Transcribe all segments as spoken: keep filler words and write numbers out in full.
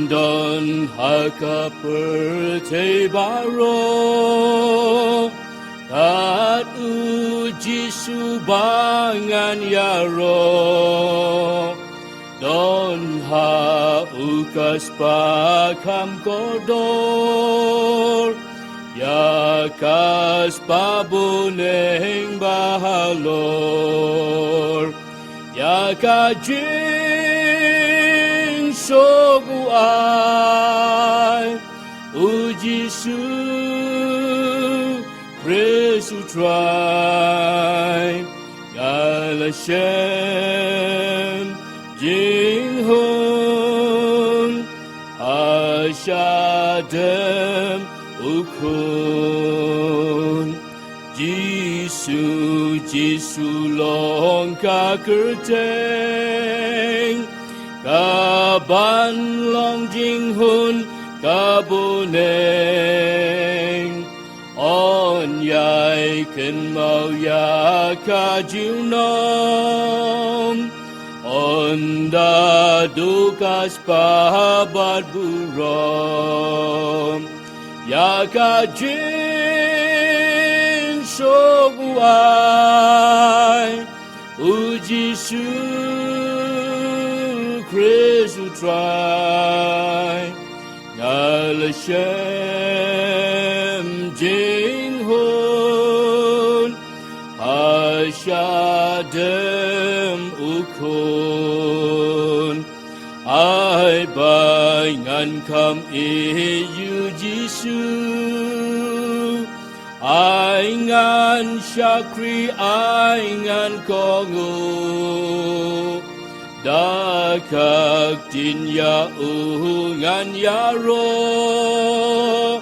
Don ha ka pyrthei baroh, kat u Jisu ba ngan ïaroh. Don ha u ka spah kham kordor, ïa ka spah bneng bahalor. Ïa ka jingsuk u ai, u Jisu Khrist u Trai, nga la shem jinghun ha shadem u khun. Jisu, Jisu long ka kyrteng, ka ban long jinghun ka bneng. Yn ïai kynmaw ïa ka junom, ynda duh ka spah bad burom. Ïa ka jingsuk u ai, u Jisu Khrist u Trai, nga la shem jinghun ha shadem u khun. Ai ba ngan kham ïeit ïa u Jisu, ai ngan shakri, ai ngan kohnguh. Da ka ktien ïa u ngan ïaroh,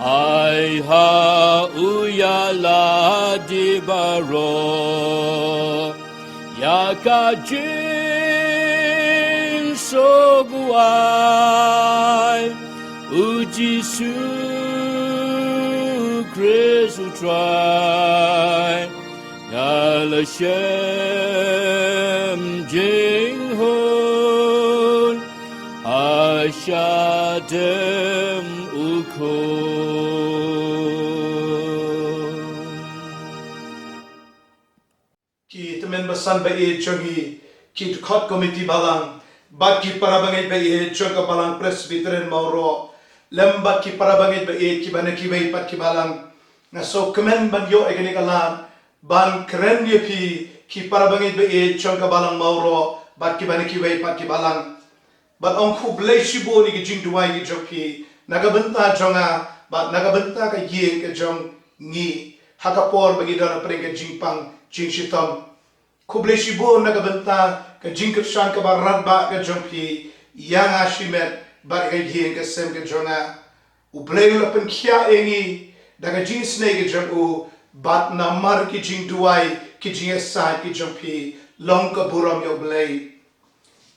ai ha u ïa lade baroh. Ïa ka jingsuk u ai, u Jisu Khrist u Trai, nga la shem jinghun ha shadem u khun. Ki tymmen basan ba ïeit jong ngi, ki dkhot komiti balang, bad ki para bangeit ba ïeit jong ka balang Presbyterian Mawroh, lem bad ki para bangeit ba ïeit kiba na kiwei pat ki balang. Nga sngewkmen ban ïoh ïa kane ka lad ban kren ïa phi, ki para bangeit ba ïeit jong ka balang Mawroh bad kiba na kiwei pat ki balang. Bad ong khublei shibun ïa ki jingduwai ki jong phi na ka bynta jong nga bad na ka bynta ka ïing ka jong ngi ha ka por ba ngi don hapdeng ka jingpang jingshitom. Khublei shibun na ka bynta ka jingkyrshan kaba radbah ka jong phi ïa nga shimet bad ka ïing ka sem ka jong nga. U Blei u la pynkhiah ïa ngi da ka jingisynei ka jong u, bad namar ki jingduwai ki jingïasaid ki jong phi, long ka burom ïa U Blei.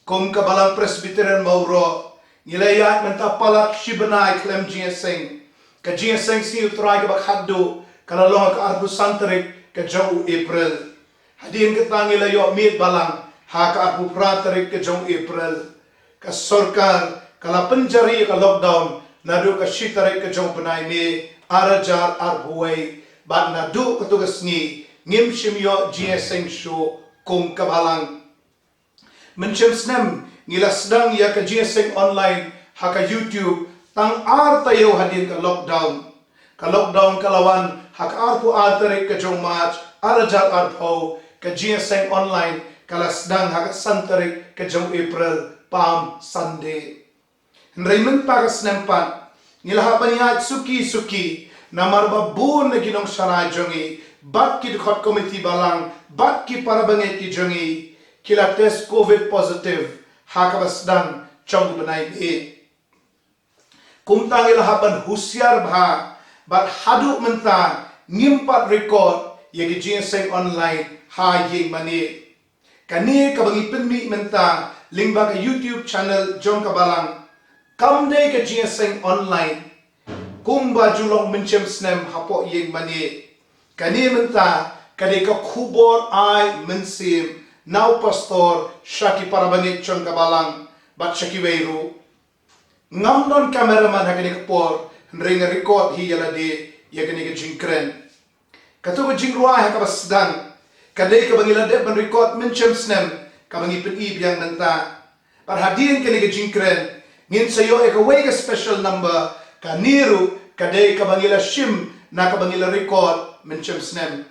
Kum ka Balang Presbyterian Mawroh, ngi la ïaid mynta palat shi bnai khlem jingïaseng. Ka jingïaseng Sngi U Trai kaba khatduh ka la long ha ka arphew san tarik ka jong u April. Hadien kata ngi la ïoh miet balang ha ka arphew phra tarik ka jong u April. Ka sorkar ka la pynjari ïa ka lockdown naduh ka shi tarik ka jong u bnai May, ar hajar arphew wei, bad naduh kato ka sngi ngim shym ïoh jingïaseng shuh kum ka balang. Mynshem snem ngi la sdang ïa ka jingïaseng online ha ka YouTube tang ar taïew hadien ka lockdown. Ka lockdown ka la wan ha ka arphew ar tarik ka jong u March, ar hajar arphew, ka jingïaseng online ka la sdang ha ka san tarik ka jong u April, Palm Sunday. Hynrei mynta ka snem pat ngi la hap ban ïaid suki suki, namar ba bun na ki nongsharai jong ngi bad ki dkhot komiti balang bad ki para bangeit ki jong ngi ki la test covid positive ha kaba sdang jong u bnai May. Kumta ngi la hap ban husiar bha, bad haduh mynta ngim pat record ïa ki jingïaseng online ha ïing mane. Kane kaba ngi pynmih mynta lyngba ka YouTube channel jong ka balang, kam dei ka jingïaseng online kumba ju long mynshem snem hapoh ïing mane. Kane mynta ka dei ka khubor ai mynsiem na u pastor sha ki para bangeit jong ka balang bad sha kiwei ruh. Ngam don cameraman ha kane ka por, hynrei nga record hi ïa lade ïa kane ka jingkren. Kato ka jingrwai ha kaba sdang ka dei kaba ngi la dep ban record mynshem snem, kaba ngi pyni biang mynta. Bad hadien kane ka jingkren ngin sa ïoh ïa kawei ka special number, kane ruh ka dei kaba ngi la shim na kaba ngi la record mynshem snem.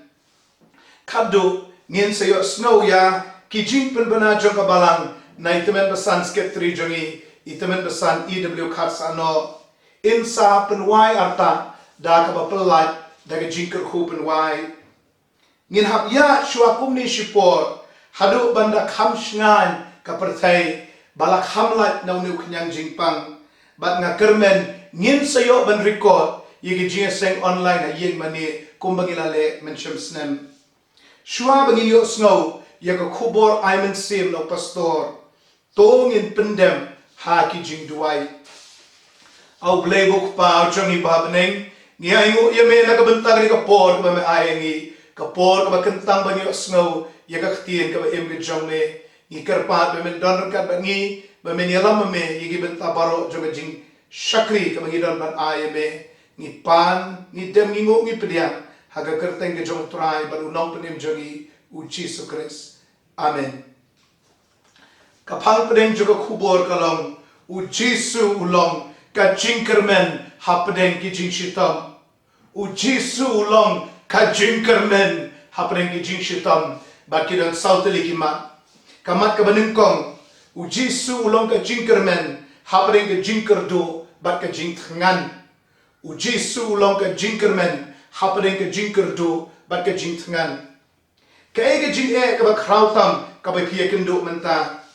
Khatduh ngin sa ïohsngew ïa ki jingpynbna jong ka balang na i tymmen basan secretary jong ngi, i tymmen basan E W Kharsano. In sa pynwai artat da kaba pyllait da ka jingkyrkhu pynwai. Ngin hap ïaid shuwa kumne shipor haduh ban da kham shngaiñ ka pyrthei ba la kham lait na une u khñiang jingpang. Bad nga kyrmen ngin sa ïoh ban record ïa ki jingïaseng online ha ïing mane kumba ngi la leh mynshem snem. Shuwa ba ngin ïohsngew ïa ka khubor ai mynsiem na u pastor, to ngin pyndem ha ki jingduwai. A U Blei ba u Kpa jong ngi ba ha bneng, ngi ainguh ïa me na ka bynta kane ka por kaba me ai ïa ngi, ka por kaba kyntang ban ïohsngew ïa ka ktien kaba im ka jong me. Ngi kyrpad ba men don ryngkat bad ngi, ba men ïalam ma me ïa ki bynta baroh jong ka jingshakri kaba ngi don ban ai ïa me. Ngi pan, ngi dem, ngi nguh, ngi pdiang ha ka kyrteng ka jong U Trai bad U Nongpynim jong ngi, U Jisu Khrist. Amen. Ka phang pdeng jong ka khubor ka long, U Jisu u long ka jingkyrmen hapdeng ki jingshitom. U Jisu u long ka jingkyrmen hapdeng ki jingshitom. Bad ki don saw tylli ki mat. Ka mat kaba nyngkong, U Jisu u long ka jingkyrmen hapdeng ka jingkyrduh bad ka jingthngan. U Jisu u long ka jingkyrmen hapdeng ka jingkyrduh bad ka jingthngan. Kaei ka jingeh kaba khraw tam kaba phi ïakynduh mynta?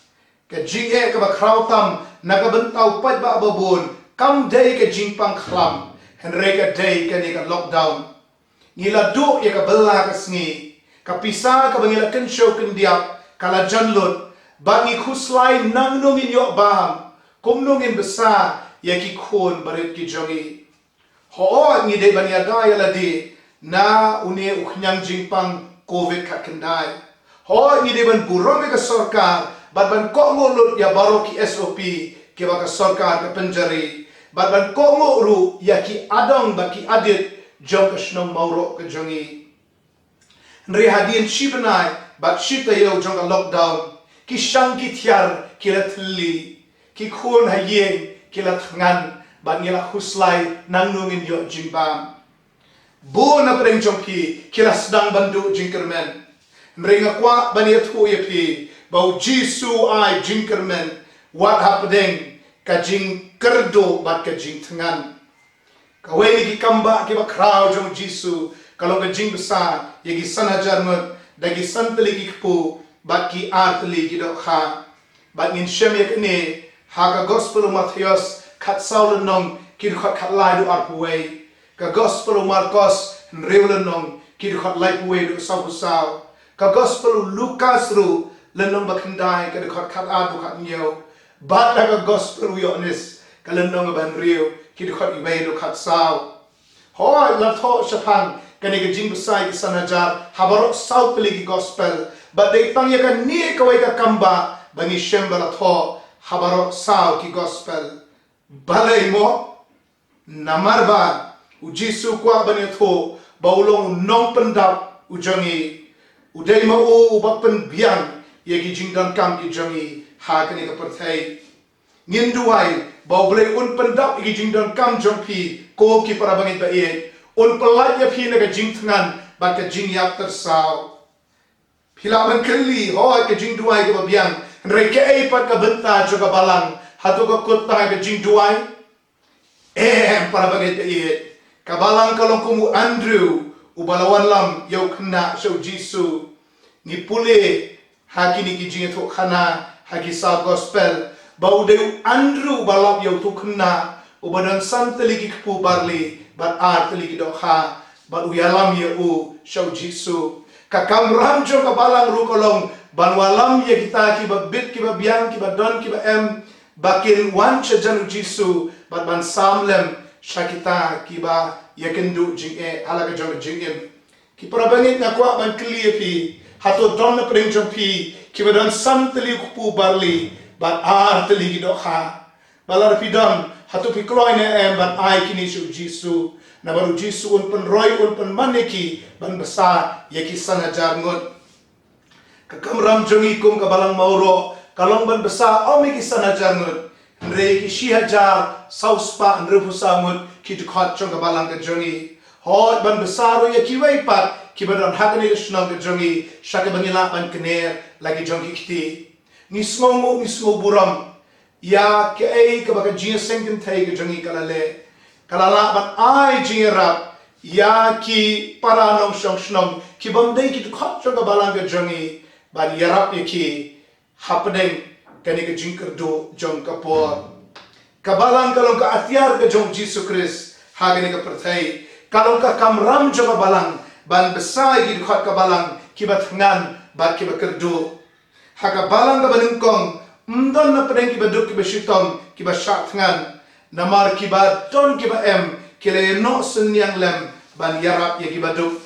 Ka jingeh kaba khraw tam na ka bynta u paidbah babun kam dei ka jingpang khlam, hynrei ka dei kane ka lockdown. Ngi la duh ïa ka bylla ka sngi, ka pisa kaba ngi la kynshew kyndiap ka la jan lut, bad ngi khuslai nangno ngin ïoh bam, kumno ngin bsa ïa ki khun barit ki jong ngi. Hooid ngi dei ban ïada ïa lade na une u khñiang jingpang Covid khatkhyndai. Hooid ngi dei ban burom ïa ka sorkar bad ban kohnguh lut ïa baroh ki S O P kiba ka sorkar ka pynjari, bad ban kohnguh ruh ïa ki adong bad ki adit jong ka shnong Mawroh ka jong ngi. Hynrei hadien shi bnai bad shi taïew jong ka lockdown, ki shang ki thiar ki la thylli, ki khun ha ïing ki la thngan, bad ngi la khuslai nangno ngin ïoh jingbam. Bun na pdeng jong phi ki la sdang ban duh jingkyrmen. Hynrei nga kwah ban ïathuh ïa phi ba U Jisu u ai jingkyrmen wat hapdeng ka jingkyrduh bad ka jingthngan. Kawei na ki kambah kiba khraw jong U Jisu ka long ka jingbsa ïa ki san hajar ngut da ki san tylli ki kpu bad ki ar tylli ki dohkha. Bad ngin shem ïa kane ha ka Gospel u Mathaios khatsaw lynnong, ki dkhot khatlai haduh arphew wei. Ka Gospel u Markos hynriew lynnong, ki dkhot laiphew wei haduh sawphew saw. Ka Gospel u Lukas ruh lynnong ba khyndai, ka dkhot khatar haduh khathynñiew. Bad ha ka Gospel u Ïoannis ka lynnong ba hynriew, ki dkhot wei haduh khatsaw. Hooid, la thoh shaphang kane ka jingbsa ïa ki san hajar ha baroh saw tylli ki Gospel. Bad dei tang ïa kane kawei ka kambah ba ngi shem ba la thoh ha baroh saw ki Gospel. Balei mo? Namar ba U Jisu u kwah ban ïathuh ba u long u nongpyndap u jong ngi. U dei ma u uba pynbiang ïa ki jingdonkam ki jong ngi ha kane ka pyrthei. Ngin duwai ba U Blei un pyndap ïa ki jingdonkam jong phi, ko ki para bangeit ba ïeit. Un pyllait ïa phi na ka jingthngan bad ka jingïap tyrsaw. Phi lah ban kylli, hooid, ka jingduwai kaba biang, hynrei kaei pat ka bynta jong ka balang? Hato ka kut tang ha ka jingduwai? Em, para bangeit ba ïeit, ka balang ka long kum u Andrew uba la wanlam ïa u khynnah sha U Jisu. Ngi pule ha kine ki jingïathuhkhana ha ki saw Gospel ba u dei u Andrew uba lap ïa uto u khynnah uba don san tylli ki kpu barli bad ar tylli ki dohkha, bad u ïalam ïa u sha U Jisu. Ka kamram jong ka balang ruh ka long ban wallam ïa kita kiba bit, kiba biang, kiba don, kiba em, ba kin wan sha jan U Jisu bad ban sam lem sha kita kiba ïakynduh jingeh ha la ka jong ka jingim. Ki para bangeit, nga kwah ban kylli ïa phi, hato don na pdeng jong phi kiba don san tylli ki kpu barli bad ar tylli ki dohkha? Ba lada phi don hato phi kloi ne em ban ai kine sha u Jisu, namar u Jisu un pynroi, un pynman ïa ki ban bsa ïa ki san hajar ngut. Ka kamram jong ngi kum ka Balang Mawroh ka long ban bsa ym ïa ki san hajar ngut, hynrei ïa ki shi hajar saw spah hynriewphew saw ngut ki dkhot jong ka Balang ka jong ngi. Hooid, ban bsa ruh ïa kiwei pat kiba don ha kane ka shnong ka jong ngi, sha kaba ngi lah ban kner la ki jong ki kti. Ngi sngewnguh, ngi sngewburom ïa kaei kaba ka jingïaseng kynthei ka jong ngi ka la leh. Ka la lah ban ai jingïarap ïa ki para nongshong shnong ki bym dei ki dkhot jong ka Balang ka jong ngi, ban ïarap ïa ki hapdeng kane ka jingkyrduh jong ka por. Ka Balang ka long ka atiar ka jong u Jisu Khrist ha kane ka pyrthei. Ka long ka kamram jong ka Balang ban bsa ïa ki dkhot ka Balang kiba thngan bad kiba kyrduh. Ha ka Balang kaba nyngkong, ym don na pdeng kiba duk kiba shitom kiba shah thngan, namar kiba don kiba em ki la ïanoh synñiang lem ban ïarap ïa kiba duk.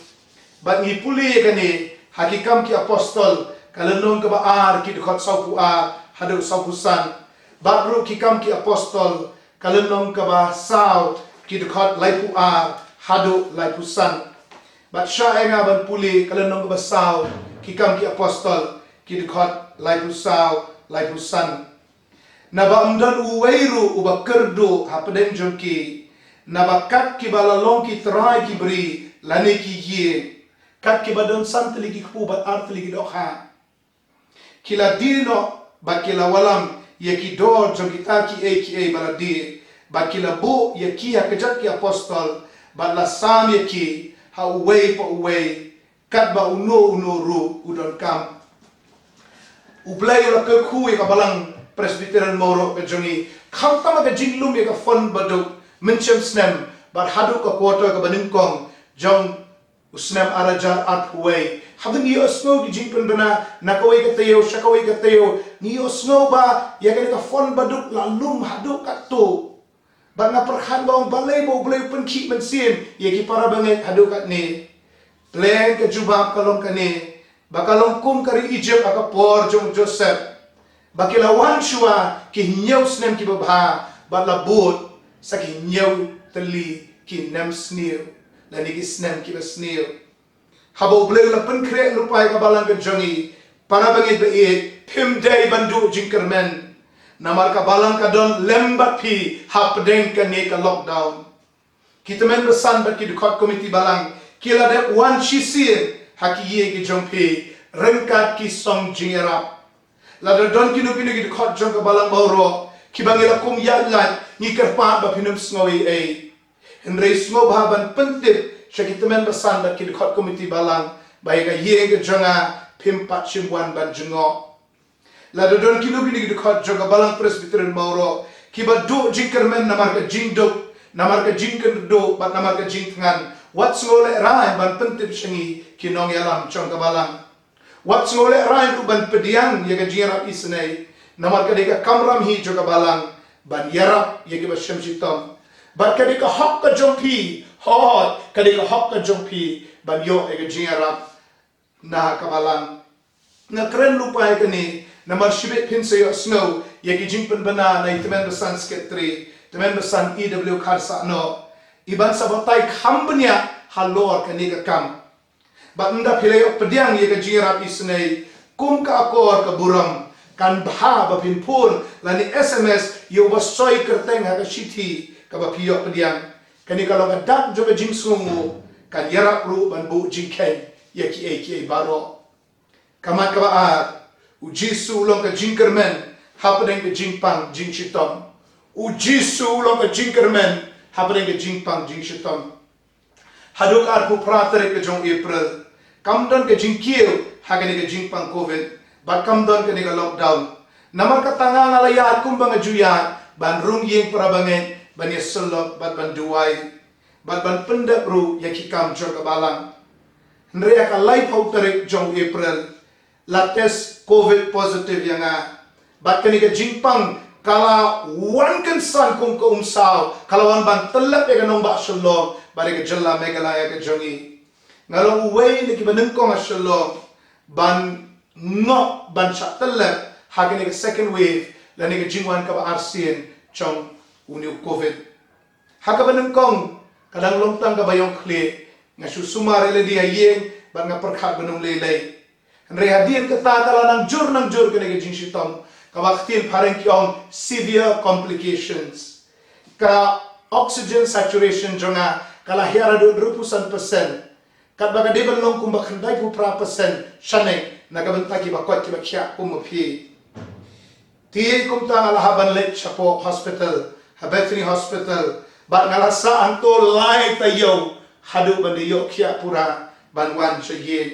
Bad ngi pule ïa kane ha Ki Kam Ki Apostol, ka lynnong kaba ar, ki dkhot sawphew ar haduh sawphew san. Bad ruh Ki Kam Ki Apostol, ka lynnong kaba saw, ki dkhot laiphew ar haduh laiphew san. Bad shah ïa nga ban pule ka lynnong kaba saw, Ki Kam Ki Apostol, ki dkhot laiphew saw, laiphew san. Naba ym don uwei ruh uba kyrduh hapdeng jong ki, naba kat kiba la long ki trai ki bri lane ki ïing, kat kiba don san tylli ki kpu bad ar tylli ki dohkha, ki la die noh bad ki la wallam ïa ki dor jong kita kiei kiei ba la die, bad ki la buh ïa ki ha kjat ki apostol, bad la sam ïa ki ha uwei pa uwei, katba uno uno ruh u donkam. U Blei u la kyrkhu ïa ka Balang Presbyterian Mawroh ka jong ngi, khamtam ha ka jinglum ïa ka fund baduk mynshem snem, bad haduh ka quarter kaba nyngkong jong u snem ar hajar arphew wei. Haba ngi ïohsngew ki jingpynbna na kawei ka taïew sha kawei ka taïew, ngi ïohsngew ba ïa kane ka fund baduk la lum haduh katto. Bad nga pyrkhat ba ong balei ba U Blei u pynkhih mynsiem ïa ki para bangeit haduh katne. Pleng ka jubab ka long kane, ba ka long kum ka ri Egypt ha ka por jong u Joseph, ba ki la wan shuwa ki hynñiew snem kiba bha, bad la bud sa ki hynñiew tylli ki nemsniew, lane ki snem kiba sniew. Haba U Blei u la pynkhreh lypa ïa ka Balang ka jong ngi, para bangeit ba ïeit, phim dei ban duh jingkyrmen. Namar ka Balang ka don lem bad phi hapdeng kane ka lockdown. Ki tymmen basan bad ki dkhot komiti Balang ki la dep wan shisien ha ki ïing ki jong phi ryngkat ki song jingïarap. Lada don kino kino ki dkhot jong ka Balang Mawroh kiba ngi la kum ïaid lait, ngi kyrpad ba phin ym sngew ei ei. Hynrei sngewbha ban pyntip sha ki tymmen basan bad ki dkhot komiti Balang ba ïa ka ïing ka jong nga phim pat shym wan ban jngoh. Lada don kino kino ki dkhot jong ka Balang Presbyterian Mawroh kiba duh jingkyrmen namar ka jingduk, namar ka jingkyrduh bad namar ka jingthngan, wat sngew lehraiñ ban pyntip sha ngi ki nongïalam jong ka Balang. Wat sngew lehraiñ ruh ban pdiang ïa ka jingïarap isynei, namar ka dei ka kamram hi jong ka Balang ban ïarap ïa kiba shem shitom. Bad ka dei ka hok ka jong phi, hooid, ka dei ka hok ka jong phi ban ïoh ïa ka jingïarap na ka Balang. Nga kren lypa ïa kane namar shibit phin sa ïohsngew ïa ki jingpynbna na i tymmen basan secretary, tymmen basan E W Kharsahnoh, i ban sa batai kham bniah halor kane ka kam. Bad ynda phi la ïoh pdiang ïa ka jingïarap isynei kum ka akor ka burom, kan bha ba phin phone lane S M S ïa uba soi kyrteng ha ka shithi kaba phi ïoh pdiang. Kane ka long ka dak jong ka jingsngewnguh, kan ïarap ruh ban buh jingkheiñ ïa kiei kiei baroh. Ka mat kaba ar, U Jisu u long ka jingkyrmen hapdeng ka jingpang jingshitom. U Jisu u long ka jingkyrmen hapdeng ka jingpang jingshitom. Haduh ka arphew phra tarik ka jong April, kam don ka jingkiew ha kane ka jingpang Covid, bad kam don kane ka lockdown. Namar kata nga, nga la ïaid kumba nga ju ïaid ban rung ïing para bangeit, ban ïasyllok bad ban duwai, bad ban pyndep ruh ïa ki kam jong ka Balang. Hynrei ha ka laiphew tarik jong April, la test Covid positive ïa nga. Bad kane ka jingpang ka la wan kynsan kum ka umsaw, ka la wan ban tyllep ïa ka nongbah Shillong bad ïa ka jylla Meghalaya ka jong ngi. Nga long uwei na kiba nyngkong ha Shillong ban ngop ban shah tyllep ha kane ka second wave lane ka jingwan kaba arsien shong une u covid. Ha kaba nyngkong, ka dang long tang kaba ïong khlieh. Nga shu sumar ïa lade ha ïing bad nga pyrkhat ban ong lei lei. Hynrei hadien kata ka la nang jur nang jur kane ka jingshitom, kaba ktien phareng ki ong severe complications. Ka oxygen saturation jong nga ka la hiar haduh hynriewphew san percent. Katba ka dei ban long kumba khyndaiphew phra percent shane, na ka bynta kiba koit kiba khiah kum ma phi. Te kumta nga la hap ban leit shapoh hospital, ha Bethany Hospital, bad nga la sah hangto lai taïew haduh ban da ïoh khiah pura ban wan sha ïing.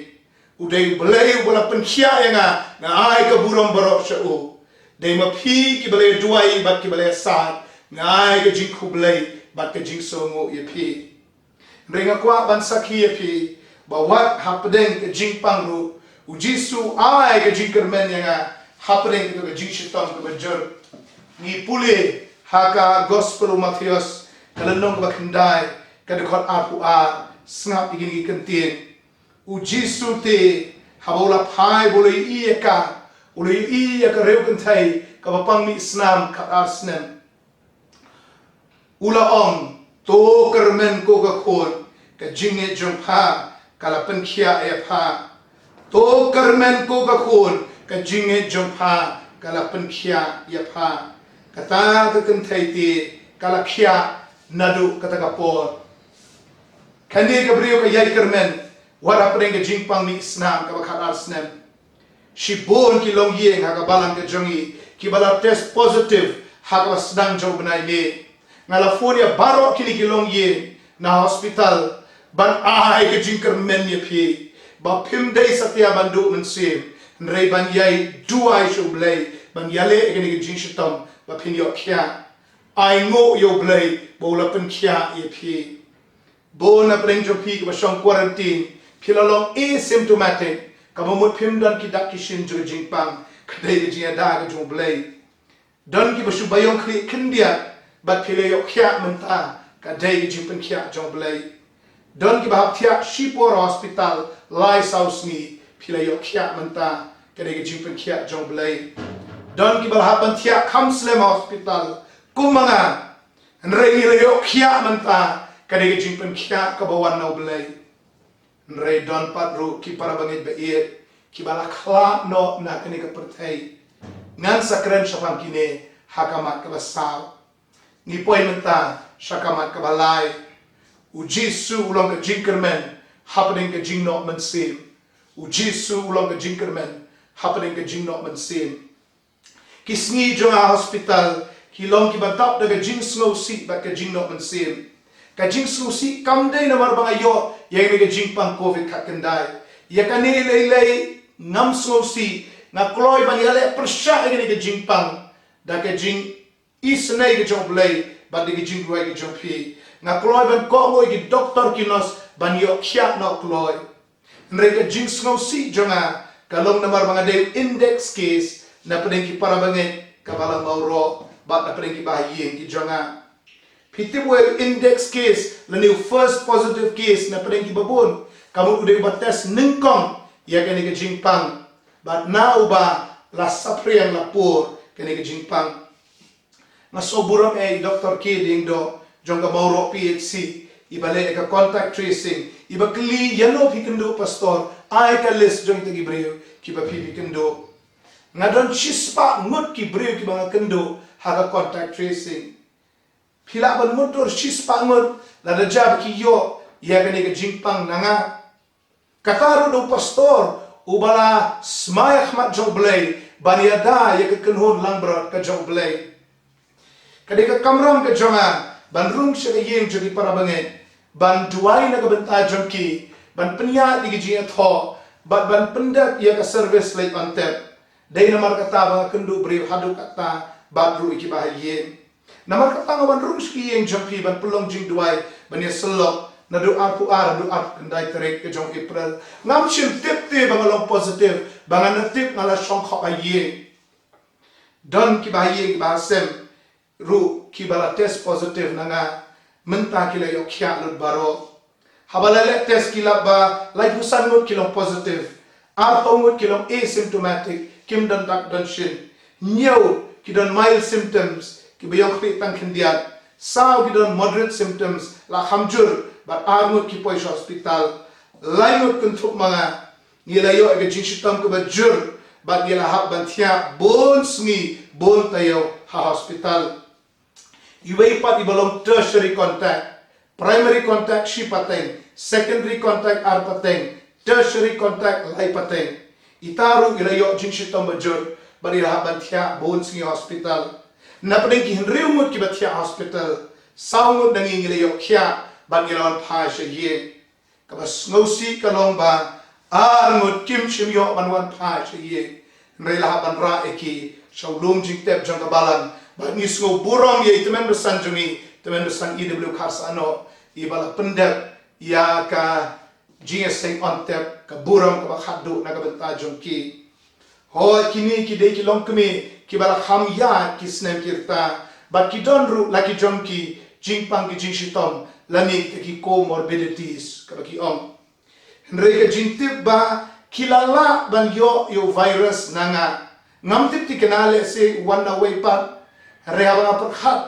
U dei U Blei uba la pynkhiah ïa nga, nga ai ka burom baroh sha u. Dei ma phi kiba la ïa duwai bad kiba la ïa sad, nga ai ka jingkhublei bad ka jingsngewnguh ïa phi. Hynrei nga kwah ban sakhi ïa phi ba wat hapdeng ka jingpang ruh, U Jisu u ai ka jingkyrmen ïa nga hapdeng kata ka jingshitom kaba jur. Ngi pule ha ka Gospel u Mathaios, ka lynnong kaba khyndai, ka dkhot arphew ar, sngap ïa kine ki kyntien. U Jisu te, haba u la phai ba u la ïohi ïa ka, u la ïohi ïa ka riewkynthei kaba pang mih snam khatar snem, u la ong, "To kyrmen ko ka khun, ka jingngeit jong pha ka la pynkhiah ïa pha. To kyrmen ko ka khun, ka jingngeit jong pha ka la pynkhiah ïa pha." Kata ka kynthei te ka la khiah naduh kata ka por. Kane ka briew ka ïai kyrmen wat hapdeng ka jingpang mih snam kaba khatar snem. Shibun ki longïing ha ka balang ka jong ngi kiba la test positive ha kaba sdang jong u bnai May. Nga la phone ïa baroh kine ki longïing na hospital ban ai ka jingkyrmen ïa phi ba phim dei satia ban duh mynsiem, hynrei ban ïai duwai sha U Blei ban ïaleh ïa kane ka jingshitom ba phin ïoh khiah. Ai nguh ïa U Blei ba u la pynkhiah ïa phi. Bun na pdeng jong phi kiba shong quarantine, phi la long asymptomatic, kaba mut phim don ki dak ki shin jong ka jingpang, ka dei ka jingïada ka jong U Blei. Don kiba shu ba ïong khlieh khyndiat bad phi la ïoh khiah mynta, ka dei ka jingpynkhiah jong U Blei. Don kiba hap thiah shipor ha hospital lai saw sngi, phi la ïoh khiah mynta, ka dei ka jingpynkhiah jong U Blei. Don kiba la hap ban thiah kham slem ha hospital kum ma nga, hynrei ngi la ïoh khiah mynta, ka dei ka jingpynkhiah kaba wan na U Blei. Hynrei don pat ruh ki para bangeit ba ïeit kiba la khlad noh na kane ka pyrthei. Ngan sa kren shaphang kine ha ka mat kaba saw. Ngi poi mynta sha ka mat kaba lai. U Jisu u long ka jingkyrmen hapdeng ka jingnoh mynsiem. U Jisu u long ka jingkyrmen hapdeng ka jingnoh mynsiem. Ki sngi jong nga ha hospital ki long kiba dap da ka jingsngewsih bad ka jingnoh mynsiem. Ka jingsngewsih kam dei namar ba nga ïoh ïa kane ka jingpang covid khatkhyndai. Ïa kane lei lei ngam sngewsih, nga kloi ban ïaleh pyrshah ïa kane ka jingpang da ka jingisynei ka jong U Blei bad da ka jingduwai ka jong phi. Nga kloi ban kohnguh ïa ki doktor ki nurse ban ïoh khiah noh kloi. Hynrei ka jingsngewsih jong nga ka long namar ba nga dei u index case na pdeng ki para bangeit kaba la mawroh bad na pdeng ki bahaïing ki jong nga. Phi tip uei u index case lane u first positive case na pdeng kiba bun? Ka mut u dei uba test nyngkong ïa kane ka jingpang bad na uba la saphriang la pur kane ka jingpang. Nga sngewburom ïa i Doktor K Diengdoh jong ka Mawroh P H C, iba leh ïa ka contact tracing, iba kylli ïano phi kynduh pastor, ai ka list jong kita ki briew kiba phi phi kynduh. Nga don shispah ngut ki briew kiba nga kynduh ha ka contact tracing. Phi lah ban mutdur shispah ngut lada jia ba ki ïoh ïa kane ka jingpang na nga. Kata ruh da u pastor uba la smai ha khmat jong U Blei ban ïada ïa ka kynhun langbrot ka jong U Blei. Ka dei ka kamram ka jong nga ban rung sha ka ïing jong ki para bangeit, ban duwai na ka bynta jong ki, ban pynïaid ïa ki jingïathoh bad ban pyndep ïa ka service leit ban tep. Dei namar kata ba nga kynduh briew haduh katta bad ruh ïa ki bahaïing. Namar kata nga wan rung sha ki ïing jong phi ban pynlong jingduwai ban ïasyllok naduh arphew ar haduh arphew khyndai tarik ka jong April. Ngam shym tip te ba nga long positive, ba ngan da tip nga la shong khop ha ïing. Don ki bahaïing ki bahasem ruh kiba la test positive na nga, mynta ki la ïoh khiah lut baroh. Haba la leh test ki lap ba laiphew san ngut ki long positive, arphew ngut ki long asymptomatic, kim don dak don shin. Hynñiew ki don mild symptoms, kiba ïong khlieh tang khyndiat, saw ki don moderate symptoms, la kham jur, bad ar ngut ki poi sha hospital, lai ngut kynthup ma nga. Ngi la ïoh ïa ka jingshitom kaba jur, bad ngi la hap ban thiah bun sngi, bun taïew ha hospital. Iwei pat iba long tertiary contact, primary contact shi pateng, secondary contact ar pateng, tertiary contact lai pateng. Ita ruh i la ïoh jingshitom ba jur, bad i la hap ban thiah bun sngi hospital. Na pdeng ki hynriew ngut kiba thiah hospital, saw ngut na ngi ngi la ïoh khiah, bad ngi la wan phai sha ïing. Kaba sngewsih ka long ba ar ngut kim shym ïoh ban wan phai sha ïing. Hynrei la hap ban rah ïa ki sha u lum jingtep jong ka balang. Bad ngi sngew burom ïa i tymmen basan jong ngi, tymmen basan E W Kharsahnoh, iba la pyndep ïa ka jingïaseng on tep, ka burom kaba khatduh na ka bynta jong ki. Hooid, kine ki dei ki longkmie kiba la kham ïaid ki snem ki rta, bad ki don ruh la ki jong ki jingpang ki jingshitom, lane kita ki comorbidities kaba ki ong. Hynrei ka jingtip ba ki la lah ban ïoh ïa u virus na nga, ngam tip te kane lehse wan na uwei pat. Hynrei haba nga pyrkhat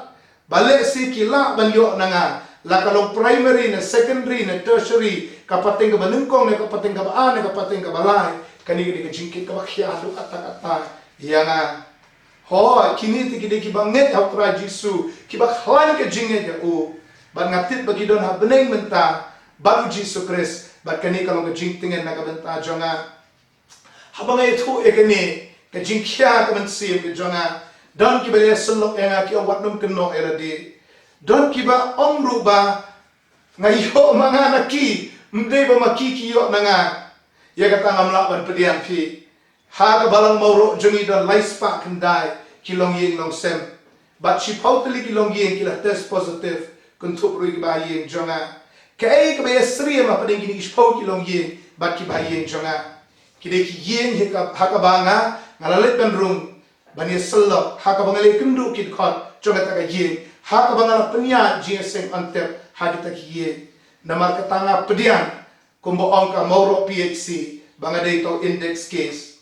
ba lehse ki lah ban ïoh na nga, la ka long primary ne secondary ne tertiary, ka pateng kaba nyngkong ne ka pateng kaba ar ne ka pateng kaba lai, kane ka dei ka jingkit kaba khia haduh katta katta ïa nga. Hooid, kine te ki dei kiba ngeit ha u Trai Jisu, kiba khlaiñ ka jingngeit ïa u. Bad nga tip ba ki don ha bneng mynta bad u Jisu Khrist, bad kane ka long ka jingtngen na ka bynta jong nga. Haba nga ïathuh ïa kane ka jingkhia ka mynsiem ka jong nga, don kiba ïasyllok ïa nga, ki ong, wat nym kynnoh ïa lade. Don kiba ong ruh ba nga ïoh ma nga na ki, ym dei ba ma ki ki ïoh na nga. Ïa kata ngam lah ban pdiang phi. Ha ka balang Mawroh jong ngi don lai spah khyndai ki longïing longsem, bad shiphew tylli ki longïing ki la test positive, kynthup ruh ïa ki bahaïing jong nga. Kaei kaba ïasyriem hapdeng kine ki shiphew ki longïing bad ki bahaïing jong nga? Ki dei ki ïing ha ka, ha kaba nga, nga la leit ban rung, ban ïasyllok, ha kaba nga la ïakynduh ki dkhot jong kata ka ïing, ha kaba nga la pynïaid jingïaseng on tep ha kita ki ïing. Namar kata nga pdiang, kumba ong ka Mawroh P H C, ba nga dei uta u index case.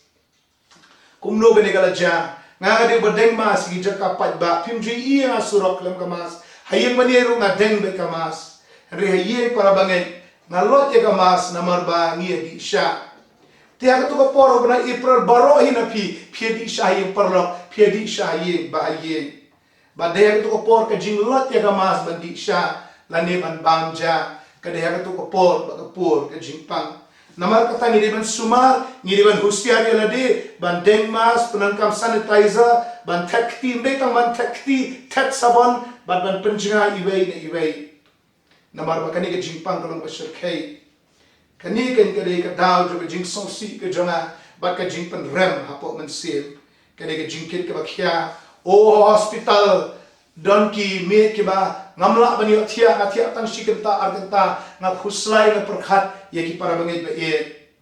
Kumno kane ka la jia? Nga, nga dei uba deng mask ha ki jaka paidbah, phim ju ïohi ïa nga surok khlem ka mask. Ha ïing mane ruh nga deng beit ka mask. Hynrei ha ïing para bangeit nga loit ïa ka mask namar ba ngi ïa dih sha. Te ha kato ka por, ha u bnai April baroh hi na phi, phi ïa dih sha ha ïing paralok, phi ïa dih sha ha ïing bahaïing. Bad dei ha kato ka por ka jingloit ïa ka mask ban dih sha lane ban bam ja, ka dei ha kato ka por ba ka pur ka jingpang. Namar kata ngi dei ban sumar, ngi dei ban husiar ïa lade, ban deng mask, pyndonkam sanitizer, ban thet kti, ym dei tang ban thet kti, thet sabon, bad ban pynjngai iwei na iwei. Namar ba kane ka jingpang ka long ba shyrkhei. Kane ka, ka dei ka daw jong ka jingsngewsih ka jong nga bad ka jingpynrem hapoh mynsiem. Ka dei ka jingkit kaba khia. O, hospital, don ki miet kiba ngam lah ban ïoh thiah, nga thiah tang shi kynta ar kynta, nga khuslai, nga pyrkhat ïa ki para bangeit ba ïeit.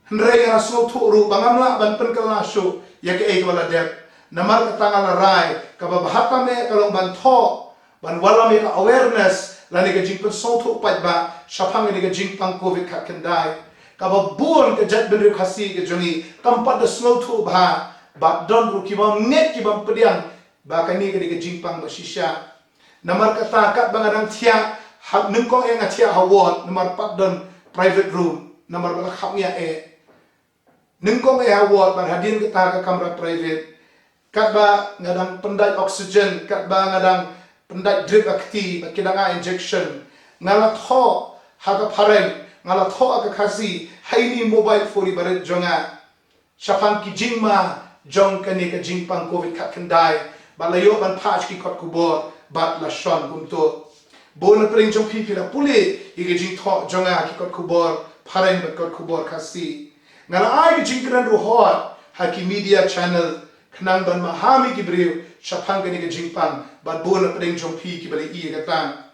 Hynrei nga sngewthuh ruh ba ngam lah ban pynkylla shuh ïa kaei kaba la dep. Namar kata nga la rai, kaba bha tam eh ka long ban thoh, ban wallam ïa ka awareness lane ka jingpynsngewthuh paidbah shaphang kane ka jingpang covid khatkhyndai. Kaba bun ka jaitbynriew Khasi ka jong ngi kam pat da sngewthuh bha, bad don ruh ki bym ngeit, ki bym pdiang ba kane ka dei ka jingpang ba shisha. Namar kata katba nga dang thiah, ha, nyngkong eh nga thiah ha ward, namar pat don private room, namar ba la khapngiah eh. Nyngkong eh ha ward, bad hadien kata ka kamra private. Katba nga dang pyndait oxygen, katba nga dang pyndait drip ha kti, bad ki dang ai injection, nga la thoh ha ka phareng, nga la thoh ha ka Khasi ha ine i mobile phone iba rit jong nga shaphang ki jingma jong kane ka jingpang covid khatkhyndai, bad la ïoh ban phah sha ki kot khubor, bad la shon kumto. Bun na pdeng jong phi phi la pule ïa ka jingthoh jong nga ha ki kot khubor phareng bad kot khubor Khasi. Nga la ai ka jingkren ruh hot ha ki media channel khnang ban maham ïa ki briew shaphang kane ka jingpang, bad bun na pdeng jong phi kiba la ïohi ïa kata.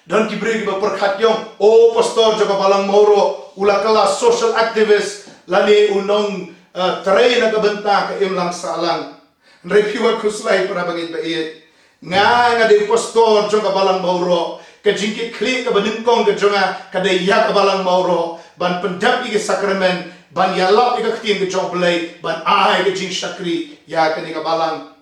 Don ki briew kiba pyrkhat, ki ong, o, pastor jong ka balang Mawroh u la kylla social activist lane u nong, eh, trei na ka bynta ka imlang sahlang. Hynrei phi wat khuslai para bangeit ba ïeit. Nga, nga dei pastor jong ka balang Mawroh. Ka jingkit khlieh kaba nyngkong ka jong nga ka dei ïa ka balang Mawroh, ban pyndep ïa ki sakramen, ban ïalap ïa ka ktien ka jong U Blei, ban ai ka jingshakri ïa kane ka balang.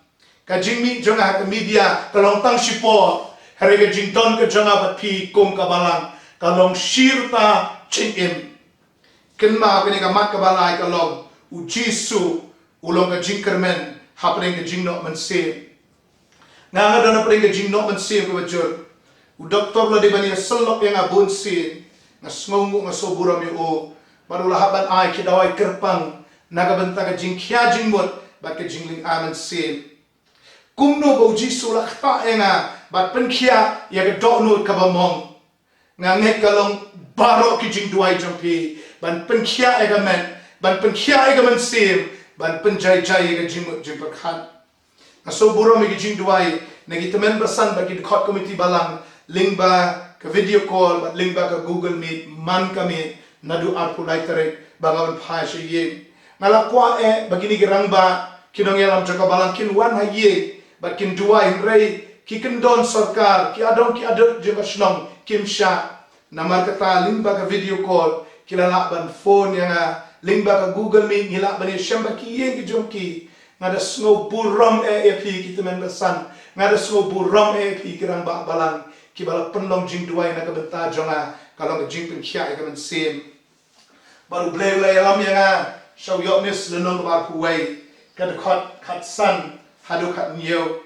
Ka jingmih jong nga ha ka media ka long tang shipor, hynrei ka jingdon ka jong nga bad phi kum ka balang ka long shi rta jingim. Kynmaw kane ka mat kaba lai ka long, U Jisu u long ka jingkyrmen hapdeng ka jingnoh mynsiem. Nga nga don hapdeng ka jingnoh mynsiem kaba jur. U doktor la dei ban ïasyllok ïa nga bun sien. Nga sngewnguh, nga sngew burom ïa u. Bad u la hap ban ai ki dawai kyrpang na ka bynta ka jingkhia jingmut bad ka jinglynga mynsiem. Kumno ba U Jisu u la ktah ïa nga bad pynkhiah ïa ka dohnud kaba mong. Nga ngeit ka long baroh ki jingduwai jong phi ban pynkhiah ïa ka met, ban pynkhiah ïa ka mynsiem, ban pynjai jai ïa ka jingmut jingpyrkhat. Nga sngew burom ïa ki jingduwai na ki tymmen basan bad ki dkhot komiti balang, lyngba ka video call bad lyngba ka Google Meet man ka miet naduh arphew lai tarik ba nga wan phai sha ïing. Nga la kwah eh ba kine ki rangbah, ki nongïalam jong ka balang kin wan ha ïing bad kin duwai, hynrei ki kyndon sorkar, ki adong ki adut jong ka shnong kim shah. Namar kata lyngba ka video call ki la lah ban phone ïa nga, lyngba ka Google Meet ngi lah ban ïashem bad ki ïing ki jong ki. Nga da sngew burom eh ïa phi ki tymmen basan, nga da sngew burom eh ïa phi ki rangbah balang kiba la pynlong jingduwai na ka bynta jong nga, ka long ka jingpynkhiah ïa ka mynsiem. Bad U Blei u la ïalam ïa nga sha u Ïoannis lynnong kaba arphew wei, ka dkhot khatsan haduh khathynñiew.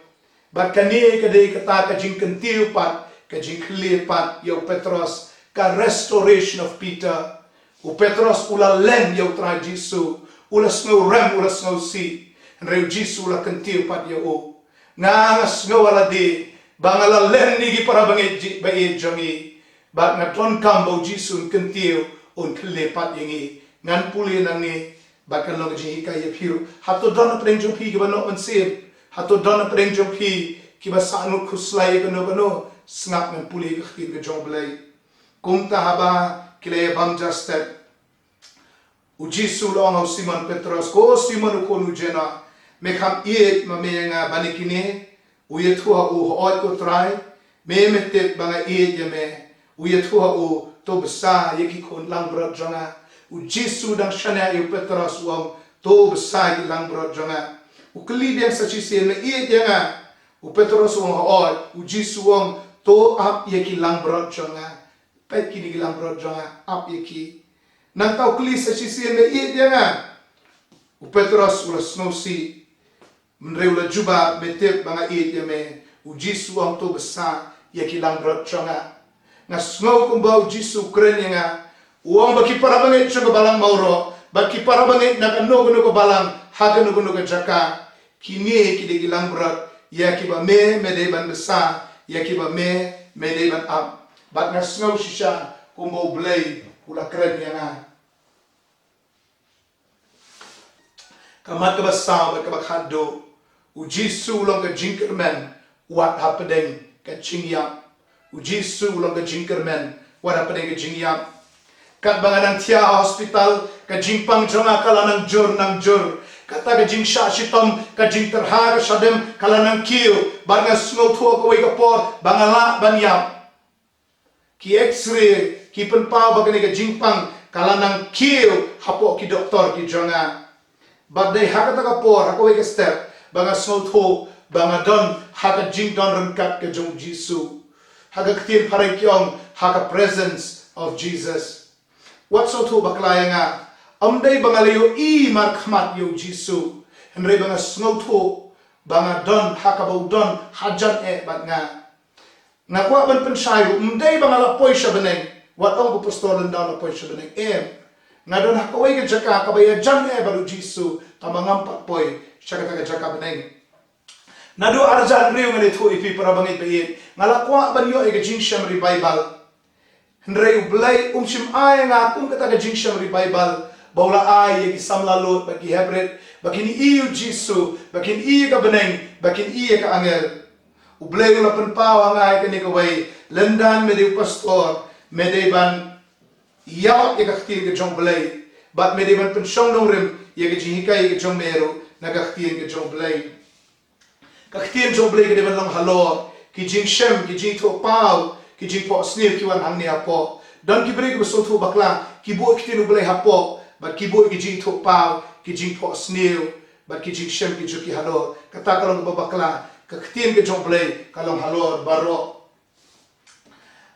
Bad kane ka dei kata ka jingkyntiew pat, ka jingkhyllie pat ïa u Petros, ka restoration of Peter. U Petros u la len ïa U Trai Jisu, u la sngewrem, u la sngewsih. Hynrei U Jisu u la kyntiew pat ïa u. Nga nga sngew ha lade ba nga la len ïa ki para bangeit ji, baieit jong ngi. Bad nga donkam ba U Jisu un kyntiew, un khyllie pat ïa ngi. Ngan pule nangne, bad kan long ka jinghikai ïa phi ruh. Hato don hapdeng jong phi kiba noh mynsiem? Hato don hapdeng jong phi kiba sahnud khuslai ïa kano kano? Sngap, ngan pule ka ktien ka jong U Blei. Kumta haba ki la ïabam ja step, U Jisu u la ong ha u Simon Petros, "Ko Simon u khun u Jona, me kham ïeit ma me ïa nga ban ïa kine?" U ïathuh ha u, "Hooid ko Trai, me me tip ba nga ïeit ïa me." U ïathuh ha u, "To bsa ïa ki khun langbrot jong nga." U Jisu u dang shaniah ïa u Petros, u ong, "To bsa ïa ki langbrot jong nga." U kylli biang sa shisien, "Me ïeit ïa nga?" U Petros u ong, "Hooid." U Jisu u ong, "To ap ïa ki langbrot jong nga." Peit, kine ki langbrot jong nga, ap ïa ki. Nangta u kylli sa shisien, "Me ïeit ïa nga?" U Petros u la sngewsih, hynrei u la jubab, "Me tip ba nga ïeit ïa me." U Jisu u ong, "To bsa ïa ki langbrot jong nga." Nga sngew kumba U Jisu u kren ïa nga. U ong ba ki para bangeit jong ka balang Mawroh bad ki para bangeit na kano kano ka balang, ha kano kano ka jaka, kine ki dei ki langbrot ïa kiba me me dei ban bsa, ïa kiba me me dei ban ap. Bad nga sngew shisha kumba U Blei u la kren ïa nga. Ka mat kaba saw bad kaba khatduh, U Jisu u long ka jingkyrmen wat hapdeng ka jingïap. U Jisu u long ka jingkyrmen wat hapdeng ka jingïap. Katba nga nang thiah ha hospital, ka jingpang jong nga ka la nang jur nang jur. Kata ka jingshah shitom, ka jingtyrha ka shadem ka la nang kiew, bad nga sngewthuh ha kawei ka por ba nga lah ban ïap. Ki X-ray ki pynpaw ba kane ka jingpang ka la nang kiew hapoh ki doktor ki jong nga. Bad dei ha kata ka por, ha kawei ka step, ba nga sngewthuh ba nga don ha ka jingdon ryngkat ka jong U Jisu. Ha ka ktien phareng ki ong, ha ka presence of Jesus. Wat sngewthuh bakla ïa nga, ym dei ba nga la ïohi markhmat ïa U Jisu, hynrei ba nga sngewthuh ba nga don ha kaba u don hajan eh bad nga. Nga kwah ban pynshai ruh, ym dei ba nga la poi sha bneng, wat ong ba u Pastor Lyngdoh la poi sha bneng. Em. Nga don ha kawei ka jaka kaba ïajan eh bad U Jisu, tangba ngam pat poi sha kata ka jaka bneng. Naduh arhajar hynriew, ngan ïathuh ïa phi para bangeit baieit, nga la kwah ban ïoh ïa ka jingshem revival. Hynrei U Blei um shym ai ïa nga kum kata ka jingshem revival ba u la ai ïa ki samla lut bad ki heprit, ba kin ïohi ïa U Jisu, ba kin ïohi ïa ka bneng, ba kin ïohi ïa ka angel. U Blei u la pynpaw ha nga ïa kane kawei, lyndan me dei u pastor, me dei ban ïalap ïa ka ktien ka jong U Blei, bad me dei ban pynshong nongrim ïa ka jinghikai ka jong me ruh na ka ktien ka jong U Blei. Ka ktien jong U Blei ka dei ban long halor, ki jingshem, ki jingïathuhpaw, ki jingphohsniew ki wan hangne hapoh. Don ki briew kiba sngewthuh bakla, ki buh ïa ka ktien U Blei hapoh, bad ki buh ïa ki jingïathuhpaw, ki jingphohsniew, bad ki jingshem ki jong ki halor. Kata ka long kaba bakla, ka ktien ka jong U Blei ka long halor baroh.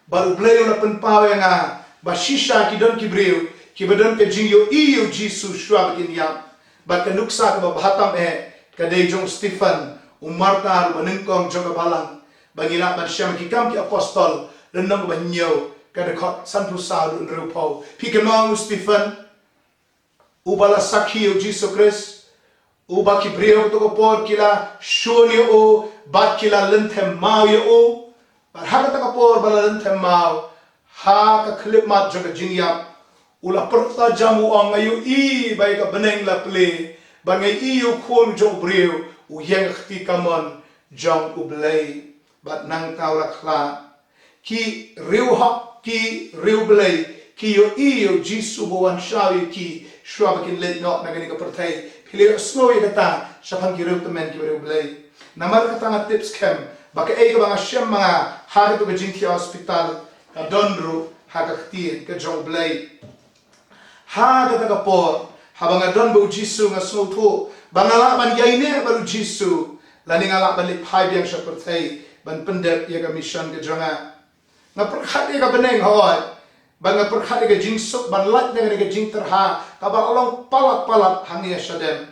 Bad U Blei u la pynpaw ïa nga ba shisha ki don ki briew kiba don ka jingïohi ïa U Jisu shuwa ba kin ïap. Bad ka nuksa kaba bha tam eh ka dei jong u Stephen, u martyr uba nyngkong jong ka balang, ba ngi lah ban shem ha Ki Kam ki Apostol, lynnong ba hynñiew, ka dkhot sanphew saw haduh hynriewphew. Phi kynmaw ïa u Stephen, uba la sakhi ïa U Jisu Khrist, uba ki briew ha kato ka por ki la shun ïa u bad ki la lynthem maw ïa u. Bad ha kata ka por ba la lynthem maw, ha ka khyllipmat jong ka jingïap, u la pyrta jam, u ong, nga ïohi ba ïa ka bneng la plie, bad nga ïohi ïa U Khun jong u briew u ïeng ha ka kti kamon jong U Blei. Bad nangta u la khlad. Ki riewhok, ki riewblei, ki ïohi ïa U Jisu ba wan shaw ïa ki shuwa ba kin leit noh na kane ka pyrthei. Phi la ïohsngew ïa kata shaphang ki riewblei tymmen kiba riewblei. Namar kata nga tip skhem ba kaei kaba nga shem ma nga ha kato ka jingthiah hospital, ka don ruh ha ka ktien ka jong U Blei. Ha kata ka por, haba nga don bad U Jisu, nga sngewthuh ba nga lah ban ïaineh bad U Jisu, lane nga lah ban leit phai biang sha pyrthei ban pyndep ïa ka mission ka jong nga. Nga pyrkhat ïa ka bneng, hooid, bad nga pyrkhat ïa ka jingsuk ban lait na kane ka jingtyrha kaba la long palat palat hangne ha shadem.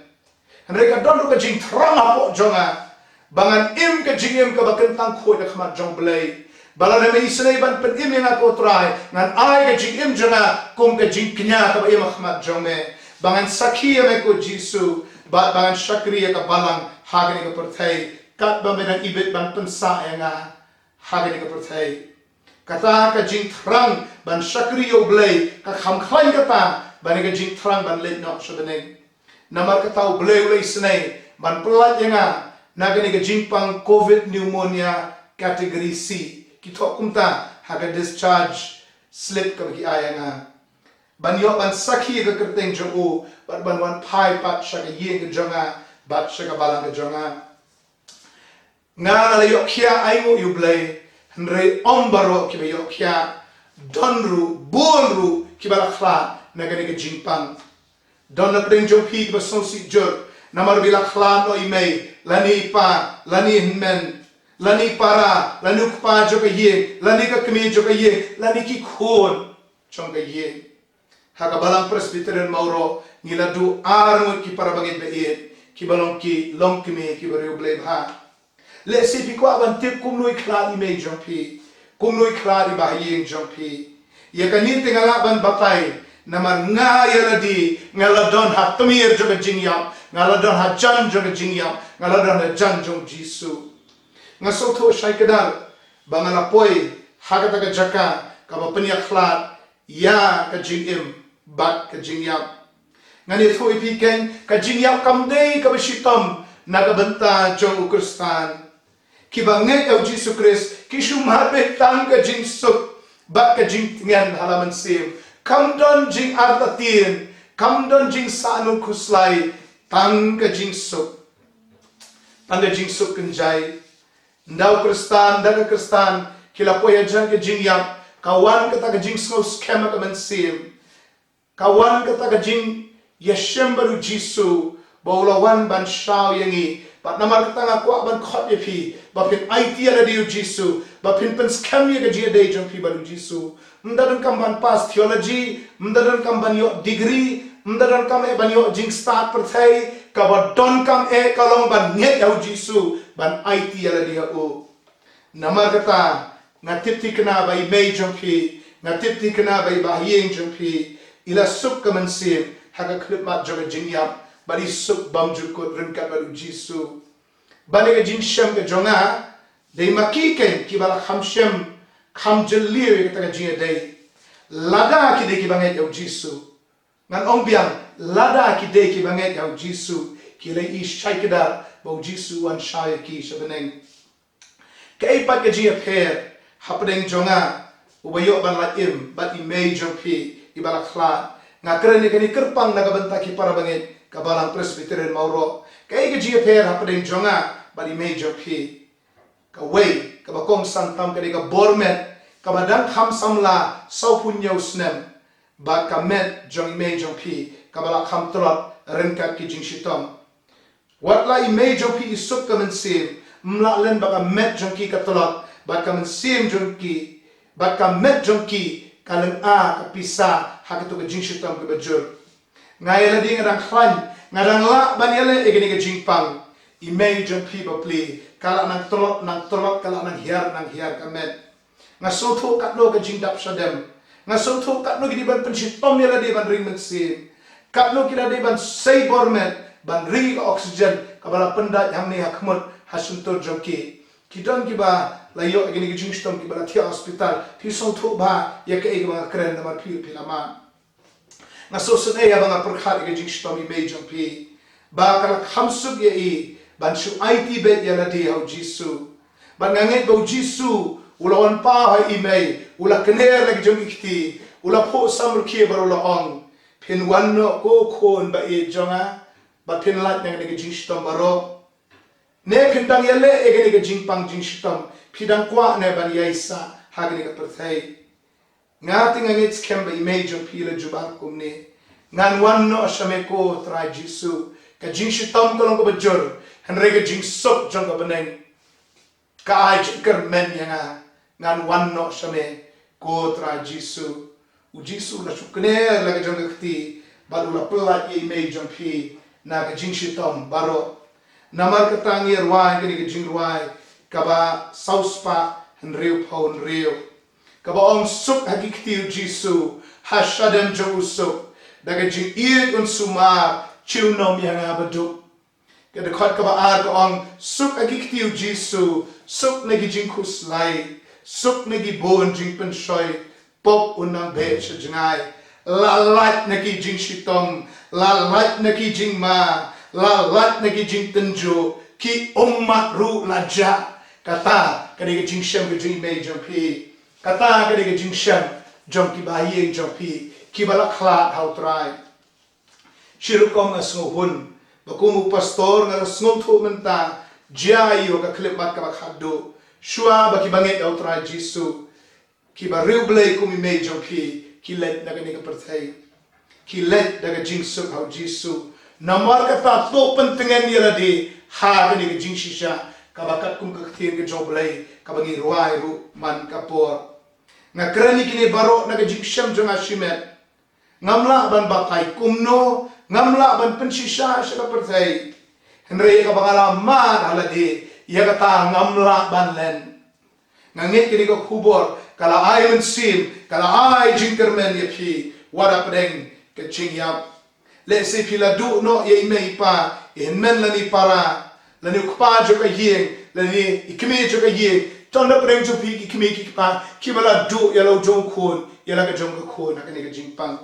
Hynrei ka don ruh ka jingthrang hapoh jong nga ba ngan im ka jingim kaba kyntang khuid ha khmat jong U Blei. Ba lada me isynei ban pynim ïa nga, ko Trai, ngan ai ka jingim jong nga kum ka jingkñia kaba im ha khmat jong me, ba ngan sakhi ïa me, ko Jisu, bad ba ngan shakri ïa ka balang ha kane ka pyrthei, katba me dang ibit ban pynsah ïa nga ha kane ka pyrthei. Kata ka jingthrang ban shakri ïa U Blei ka kham khlaiñ kata ban ïa ka jingthrang ban leit noh sha bneng. Namar kata U Blei u la isynei ban pyllait ïa nga na kane ka jingpang Covid pneumonia category C, ki thoh kumta ha ka discharge slip kaba ki ai ïa nga, ban ïoh ban sakhi ïa ka kyrteng jong u bad ban wan phai pat sha ka ïing ka jong nga bad sha ka balang ka jong nga. Nga la ïoh khiah ainguh ïa U Blei, hynrei ym baroh kiba ïoh khiah. Don ruh, bun ruh kiba la khlad na kane ka jingpang. Don na pdeng jong phi kiba sngewsih jur namar ba la khlad noh i mei, lane i pa, lane i hynmen, lane i para, lane u kpa jong ka ïing, lane ka kmie jong ka ïing, lane ki khun jong ka ïing. Ha ka Balang Presbyterian Mawroh ngi la duh ar ngut ki para bangeit ba ïeit kiba long ki longkmie kiba riewblei bha. Lehse phi kwah ban tip kumno i khlad i mei jong phi, kumno i khlad i bahaïing jong phi. Ïa kane te nga lah ban batai namar nga ïa lade nga la don ha tmier jong ka jingïap, nga la don ha jan jong ka jingïap, nga la don ha jan jong Jisu. Nga sngewthuh shai kdar ba nga la poi ha kata ka jaka kaba pynïakhlad ïa ka jingim bad ka jingïap. Ngan ïathuh ïa phi keiñ, ka jingïap kam dei kaba shitom na ka bynta jong u Khristan. Kiba ngeit ïa u Jisu Khrist ki shu mad beit tang ka jingsuk bad ka jingtngen ha la mynsiem. Kam don jingartatien, kam don jingsahnud khuslai, tang ka jingsuk. Tang ka jingsuk kynjai. Ynda u Khristan, ynda ka Khristan ki la poi hajan ka jingïap, ka wan kata ka jingsngew skhem ha ka mynsiem. Ka wan kata ka jingïashem bad u Jisu ba u la wan ban shaw ïa ngi. Bad namar kata nga kwah ban khot ïa phi ba phin aiti ïa lade ïa u Jisu, ba phin pynskhem ïa ka jingïadei jong phi bad u Jisu. Ym da donkam ban pass theology, ym da donkam ban ïoh degree, ym da donkam eh ban ïoh jingstad pyrthei, kaba donkam eh ka long ban ngeit ïa u Jisu, ban aiti ïa lade ïa u. Namar kata nga tip thikna ba i mei jong phi, nga tip thikna ba i bahaïing jong phi, i la suk ka mynsiem ha ka khyllipmat jong ka jingïap, bad i suk bymjukut ryngkat bad u Jisu. Bad ïa ka jingshem ka jong nga, dei ma ki keiñ kiba la kham shem, kham jylliew ïa kata ka jingïadei. Lada ki dei kiba ngeit ïa u Jisu. Ngan ong biang, lada ki dei kiba ngeit ïa u Jisu, ki la ïohi shai kdar ba u Jisu u wan shaw ïa ki sha bneng. Kaei pat ka jingïapher hapdeng jong nga uba ïoh ban lait im bad i mei jong phi iba la khlad? Nga kren ïa kane kyrpang na ka bynta ki para bangeit ka Balang Presbyterian Mawroh. Kaei ka jingïapher hapdeng jong nga bad i mei jong phi? Kawei kaba kongsan tam ka dei ka bor met kaba dang kham samla sawphew hynñiew snem, bad ka met jong i mei jong phi kaba la kham tlot ryngkat ki jingshitom. Wat la i mei jong phi i suk ka mynsiem, ym lah leh ba ka met jong ki ka tlot, bad ka mynsiem jong ki, bad ka met jong ki ka lynga ka pisa ha katu ka jingshitom kaba jur. Nga ïa lade nga dang khlaiñ, nga dang lah ban ïaleh ïa kane ka jingpang. I mei jong phi bapli ka lah nang tlot, nang tlot, ka lah nang hiar, nang hiar ka met. Nga sngewthuh katno ka jingdap shadem. Nga sngewthuh katno ki dei ban pynshitom ïa lade ban ring mynsiem. Katno ki la dei ban sei bor met, ban ring ka oxygen kaba la pyndait hangne ha khmut ha shyntur jong ki. Ki don kiba la ïoh ïa kane ka jingshitom, kiba la thiah hospital. Phi sngewthuh bha ïa kaei kaba nga kren namar phi, phi la mad. Nga sngewsynei haba nga pyrkhat ïa ka jingshitom i mei jong phi, ba ka la kham suk ïa i ban shu aiti beit ïa lade ha u Jisu. Bad nga ngeit ba u Jisu u la wan paw ha i mei, u la kner la ki jong ki kti, u la phuh samrkhie bad u la ong, phin wan noh ko khun ba ïeit jong nga, bad phin lait na kane ka jingshitom baroh. Ne phin dang ïaleh ïa kane ka jingpang jingshitom, phi dang kwah ne ban ïaisah ha kane ka pyrthei? Nga te nga ngeit skhem ba i mei jong phi la jubab kumne, ngan wan noh sha me ko Trai Jisu. Ka jingshitom ka long kaba jur, hynrei ka jingsuk jong ka bneng ka ai jingkyrmen ïa nga. Ngan wan noh sha me ko Trai Jisu. U Jisu u la shu kner la ka jong ka kti bad u la pyllait ïa i mei jong phi na ka jingshitom baroh. Namar kata ngi rwai kane ka jingrwai kaba saw spah hynriew phew hynriew, kaba ong, suk ha ki kti u Jisu, ha shadem jong u suk, da ka jingïeit un sumar, siew nym ïa nga baduk. Ka dkhot kaba ar ka ong, suk ha ki kti u Jisu, suk na ki jingkhuslai, suk na ki bun jingpynshoi, pop un nang beh sha jngai. La lait na ki jingshitom, la lait na ki jingma, la lait na ki jingtynjuh, ki ummat ruh la jah. Kata ka dei ka jingshem ka jong i mei jong phi. Kata ka dei ka jingshem jong ki ba ïing jong phi, kiba la khlad ha u Trai. Shi rukom nga sngewhun ba kum u pastor nga la sngewthuh mynta, jia ïa ka khyllipmat kaba khatduh. Shuwa ba ki ba ngeit ha u Trai Jisu, kiba riewblei kum i mei jong phi, ki leit na kane ka pyrthei, ki leit da ka jingsuk ha u Jisu. Namar kata to pyntngen ïa lade ha kane ka jingshisha, kaba katkum ka ktien ka jong u Blei kaba ngi rwai ruh man ka por. Nga kren ïa kine baroh na ka jingshem jong nga shimet. Ngam lah ban batai kumno, ngam lah ban pynshisha sha ka pyrthei. Hynrei ïa kaba nga la mad ha lade, ïa kata ngam lah ban len. Nga ngeit kane ka khubor ka la ai mynsiem, ka la ai jingkyrmen ïa phi, wat hapdeng ka jingïap. Lehse phi la duh noh ïa i mei i pa, i hynmen lane i para, lane u kpa jong ka ïing, lane i kmie jong ka ïing. To na pdeng jong phi ki kmie ki kpa kiba la duh ïa la u jong u khun, ïa la ka jong ka khun ha kane ka jingpang.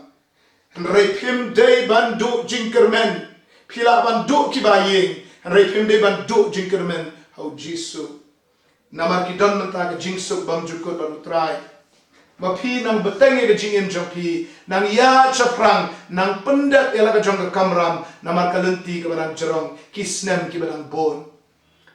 Hynrei phim dei ban duh jingkyrmen. Phi lah ban duh ki ba ïing, hynrei phim dei ban duh jingkyrmen ha u Jisu. Namar ki don mynta ka jingsuk bymjukut bad u Trai. Ma phi nang bteng ïa ka jingim jong phi, nang ïaid shaphrang, nang pyndep ïa la ka jong ka kamram, namar ka lynti kaba nang jrong, ki snem kiba nang bun.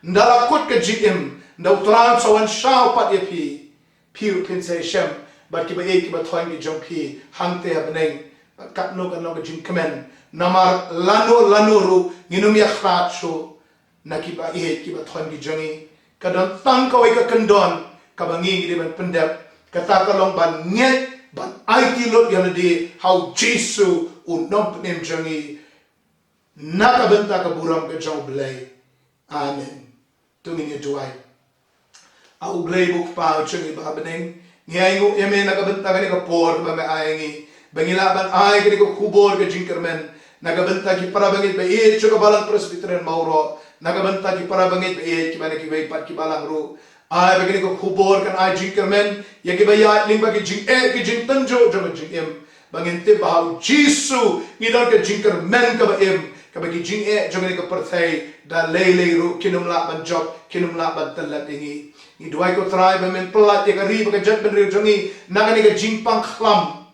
Nda la kut ka jingim, nda u Trai sa wan shaw pat ïa phi. Phi ruh phin sa ïashem bad kiba ïeit kiba thoiñ ki jong phi hangta ha bneng. Bad katno katno ka jingkmen, namar lano lano ruh ngin ym ïakhlad shuh na kiba ïeit kiba thoiñ ki jong ngi. Ka don tang kawei ka kyndon kaba ngi ngi dei ban pyndep. Kata ka long ban ngeit, ban aiti lut ïa lade ha u Jisu u nongpynim jong ngi, na ka bynta ka burom ka jong u Blei. Amen. To ngin ïa duwai. A u Blei u Kpa u jong ngi ba ha bneng, ngi ainguh ïa me na ka bynta kane ka por ba me ai ngi, ba ngi lah ban ai kane ka khubor ka jingkyrmen na ka bynta ki para bangeit ba ïeit jong ka Balang Presbyterian Mawroh, na ka bynta ki para bangeit ba ïeit kiba na kiwei pat ki balang ruh. Ai ba kane ka khubor kan ai jingkyrmen ïa kiba ïaid lyngba ki jingeh ki jingtynjuh jong ka jingim, ba ngin tip ba ha u Jisu ngi don ka jingkyrmen kaba im, kaba ki jingeh jong kane ka pyrthei da lei lei ruh kin ym lah ban jop, kin ym lah ban tyllep ïa ngi. Ngi duwai ko Trai ba men pyllait ïa ka ri bad ka jaitbynriew jong ngi na kane ka jingpang khlam.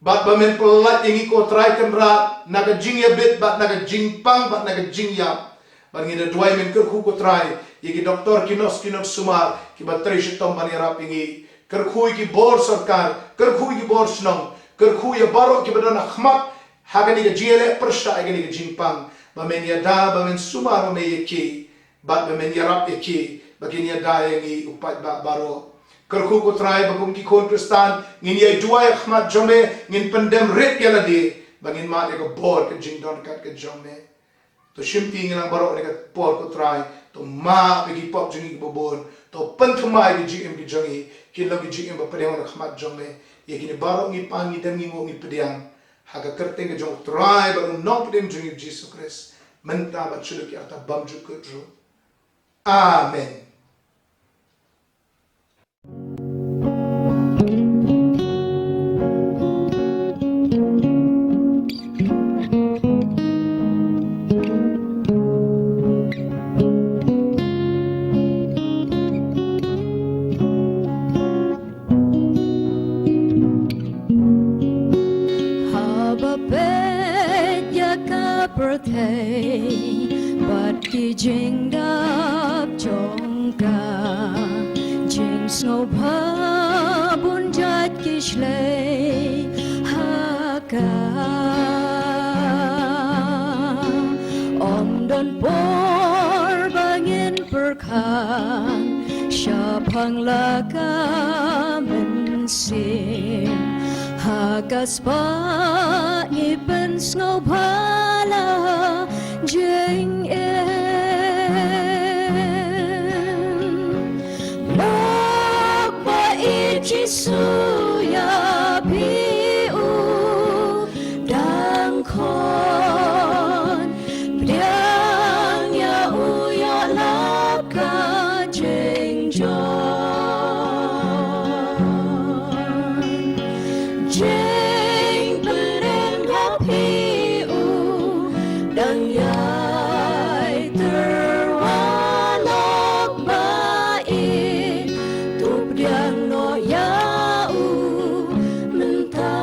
Bad ba men pyllait ïa ngi ko Trai Kynrad na ka jingïabit bad na ka jingpang bad na ka jingïap. Bad ngi da duwai men kyrkhu ko Trai ïa ki doktor, ki nos, ki nongsumar kiba trei shitom ban ïarap ïa ngi. Kyrkhu ïa ki bor sorkar, kyrkhu ïa ki bor shnong, kyrkhu ïa baroh kiba don ha khmat ha kane ka jingïaleh pyrshah ïa kane ka jingpang. ba men ïada, ba men sumar, ba men ïa ki, bad ba men ïarap ïa ki ba kin ïada ïa ngi u paidbah baroh. Kyrkhu ko Trai ba kum ki khun Khristan ngin ïa duwai ha khmat jong me, ngin pyndem rit ïa lade ba ngin mad ïa ka bor ka jingdon kat ka jong me. To shimti ngi lang baroh ha kane ka por ko Trai. To map ïa ki pop jong ngi kiba bun. To pynthymmai ïa ki jingim ki jong ngi, kin long ki jingim ba pdiang ha khmat jong me. Ïa kine baroh ngi pan, ngi dem, ngi nguh, ngi pdiang ha ka kyrteng ka jong u Trai bad u Nongpynim jong ngi Jisu Khrist, mynta bad sha ki arta bymjukut ruh. Amen. Haba peit ïa ka pyrthei bad ki jingdap jong ka, jingsngewbha bun jait ki shlei ha ka. Ym don por ba ngin pyrkhat shaphang la ka mynsiem. Ha ka spah ngi pynsngewbha la jingim. Lok ba ïeit Jisu ïa phi u dang khot. Pdiang ïa u ïoh lap ka jingjop. Jingpynim ha phi u dang ïai tyrwa, lok ba ïeit, to pdiang noh ïa u mynta.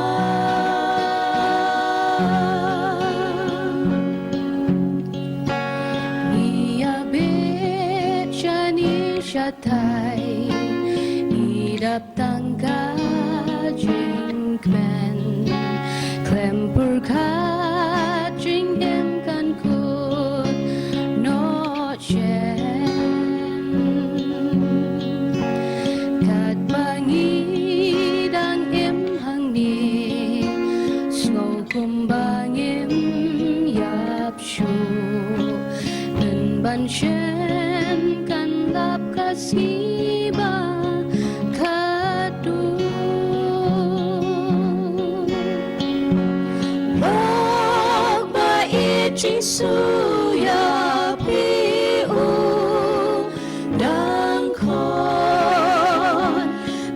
Ngi ïa bit shane shatai, ngi dap tang ka jingkmen. Khlem pyrkhat jingim kan kut noh shen. Katba ngi dang im hangne, sngew kumba ngim ïap shuh. Pynban shen kan lap ka sngi ba khatduh. Lok ba ïeit Jisu ïa phi u dang khot.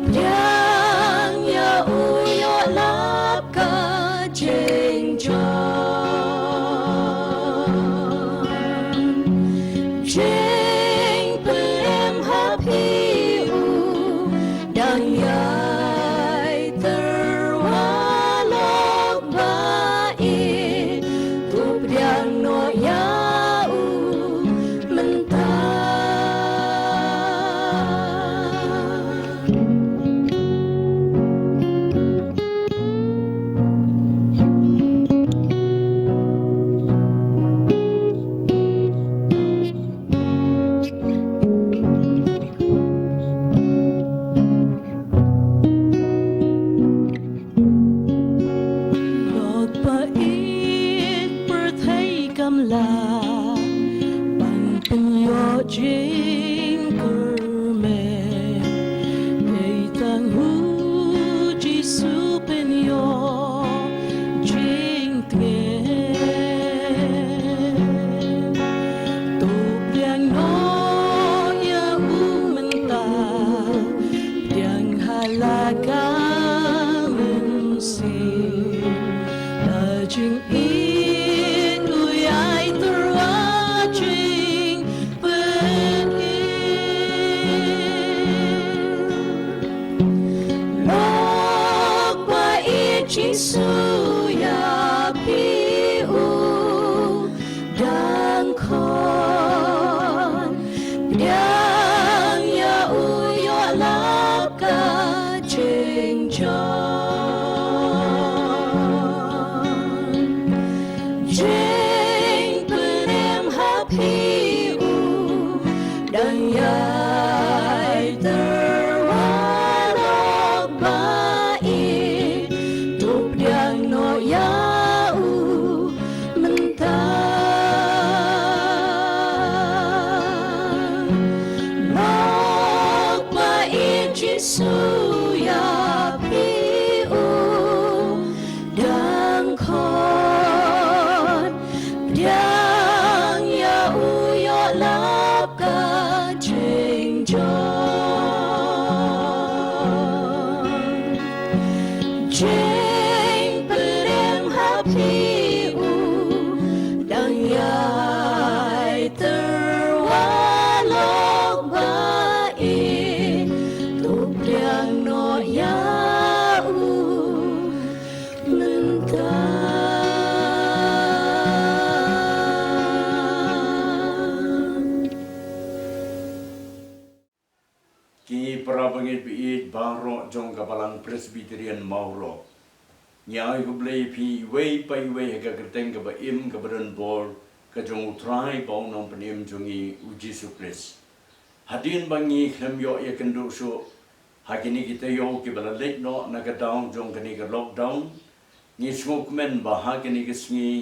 Pdiang ïa u ïoh lap ka jingjop. Jingpynim ha phi u dang ïai tyrwa, lok ba ïeit, to pdiang noh ïa u mynta. Lok ba ïeit pyrthei kam lah ban pynïoh jingkyrmen. Dei tang u Jisu pynïoh jingtngen. To pdiang noh ïa u mynta, pdiang ha la ka mynsiem. La jingïeit u ïai tyrwa jingpynim. Lok ba ïeit Jisu ïa phi u dang khot. Pdiang ïa u ïoh lap ka jingjop. Jingpynim Jisu ïa phi u dang khot, pdiang ïa u ïoh lap ka jingjop. Jingpyrshang ha phi u dang ïai tyrwa lok ba i, to pdiang noh ïa u mynta. Ki para bangeit ba ïeit baroh jong ka Balang Presbyterian Mawroh. Ngi ai khublei ïa phi iwei pa iwei ha ka kyrteng kaba im kaba don bor ka jong U Trai bad U Nongpynim jong ngi U Jisu Khrist. Hadien ba ngi khlem ïoh ïakynduh shuh ha kine ki taïew kiba la leit noh na ka daw jong kane ka lockdown, ngi sngewkmen ba ha kane ka sngi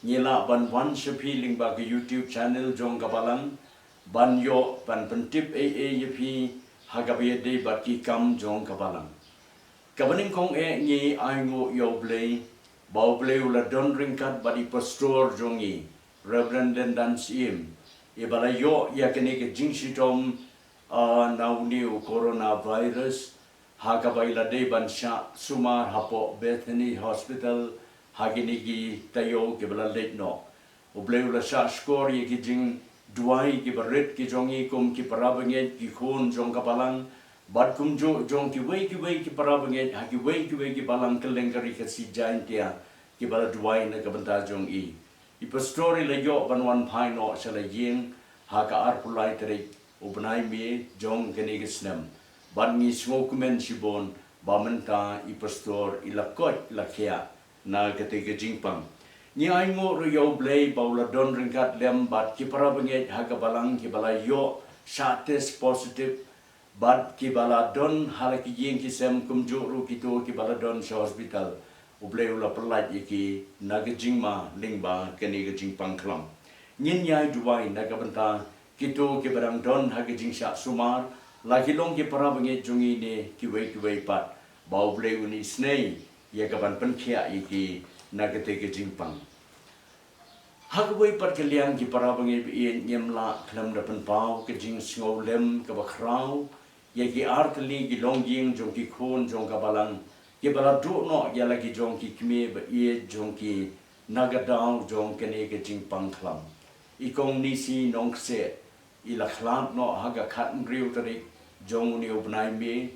ngi lah ban wan sha phi lyngba ka YouTube channel jong ka Balang ban ïoh ban pyntip ei ei ïa phi ha kaba ïadei bad ki kam jong ka Balang. Kaba nyngkong eh ngi ainguh ïa U Blei ba U Blei u la don ryngkat bad i pastor jong ngi, Reverend Lendan Syiem, iba la ïoh ïa kane ka jingshitom, ah, na une u coronavirus ha kaba i la dei ban shah sumar hapoh Bethany Hospital ha kine ki taïew kiba la leit noh. U Blei u la shah shkor ïa ki jingduwai kiba rit ki jong ngi kum ki para bangeit, ki khun jong ka Balang, bad kumjuh jong kiwei kiwei ki para bangeit ha kiwei kiwei ki balang kylleng ka Ri Khasi Jaintia kiba la duwai na ka bynta jong i. I pastor i la ïoh ban wan phai noh sha la ïing ha ka arphew lai tarik u bnai May jong kane ka snem. Bad ngi sngewkmen shibun ba mynta i pastor i la koit la khiah na kata ka jingpang. Ngi ainguh ruh ïa U Blei ba u la don ryngkat lem bad ki para bangeit ha ka Balang kiba la ïoh shah test positive bad kiba la don ha la ki ïing ki sem kumjuh ruh kito kiba la don sha hospital. U Blei u la pyllait ïa ki na ka jingma lyngba kane ka jingpang khlam. Ngin ïai duwai na ka bynta kito kiba dang don ha ka jingshah sumar, la ki long ki para bangeit jong ngi ne kiwei kiwei pat, ba U Blei un isynei ïa ka ban pynkhiah ïa ki na kata ka jingpang. Ha kawei pat ka liang ki para bangeit ba ïeit, ngim lah khlem da pynpaw ka jingsngewlem kaba khraw ïa ki artylli ki longïing jong ki khun jong ka Balang kiba la duh noh ïa la ki jong ki kmie ba ïeit jong ki na ka daw jong kane ka jingpang khlam. I Kong Nisi Nongkseh i la khlad noh ha ka khathynriew tarik jong une u bnai May.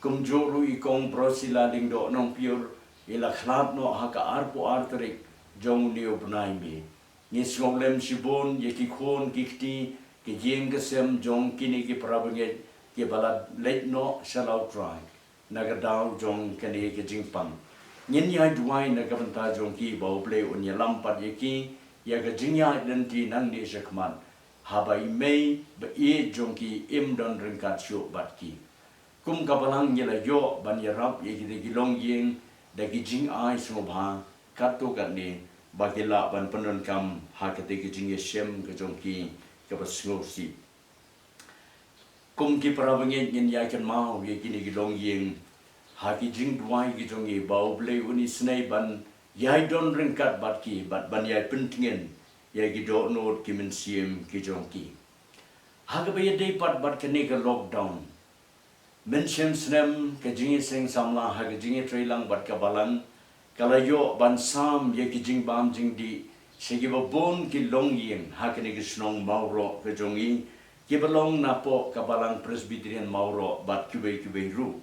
Kumjuh ruh i Kong Brosila Lyngdoh Nongpyiur i la khlad noh ha ka arphew ar tarik jong une u bnai May. Ngi sngewlem shibun ïa ki khun ki kti, ki ïing ki sem jong kine ki para bangeit kiba la leit noh sha la U Trai na ka daw jong kane ka jingpang. Ngin ïai duwai na ka bynta jong ki ba U Blei un ïalam pat ïa ki ïa ka jingïaid lynti nangne shakhmat, haba i mei ba ïeit jong ki im don ryngkat shuh bad ki. Kum ka Balang ngi la ïoh ban ïarap ïa kita ki longïing da ki jingai sngewbha katto katne ba ki lah ban pyndonkam ha kata ka jingïashem ka jong ki kaba sngewsih. Kum ki para bangeit ngin ïai kynmaw ïa kine ki longïing ha ki jingduwai ki jong ngi ba U Blei un isynei ban ïai don ryngkat bad ki bad ban ïai pyntngen ïa ki dohnud ki mynsiem ki jong ki. Ha kaba ïadei pat bad kane ka lockdown, mynshem snem ka jingïaseng samla ha ka jingïatreilang bad ka Balang ka la ïoh ban sam ïa ki jingbam jingdih sha kiba bun ki longïing ha kane ka shnong Mawroh ka jong ngi, kiba long napoh ka Balang Presbyterian Mawroh bad kiwei kiwei ruh.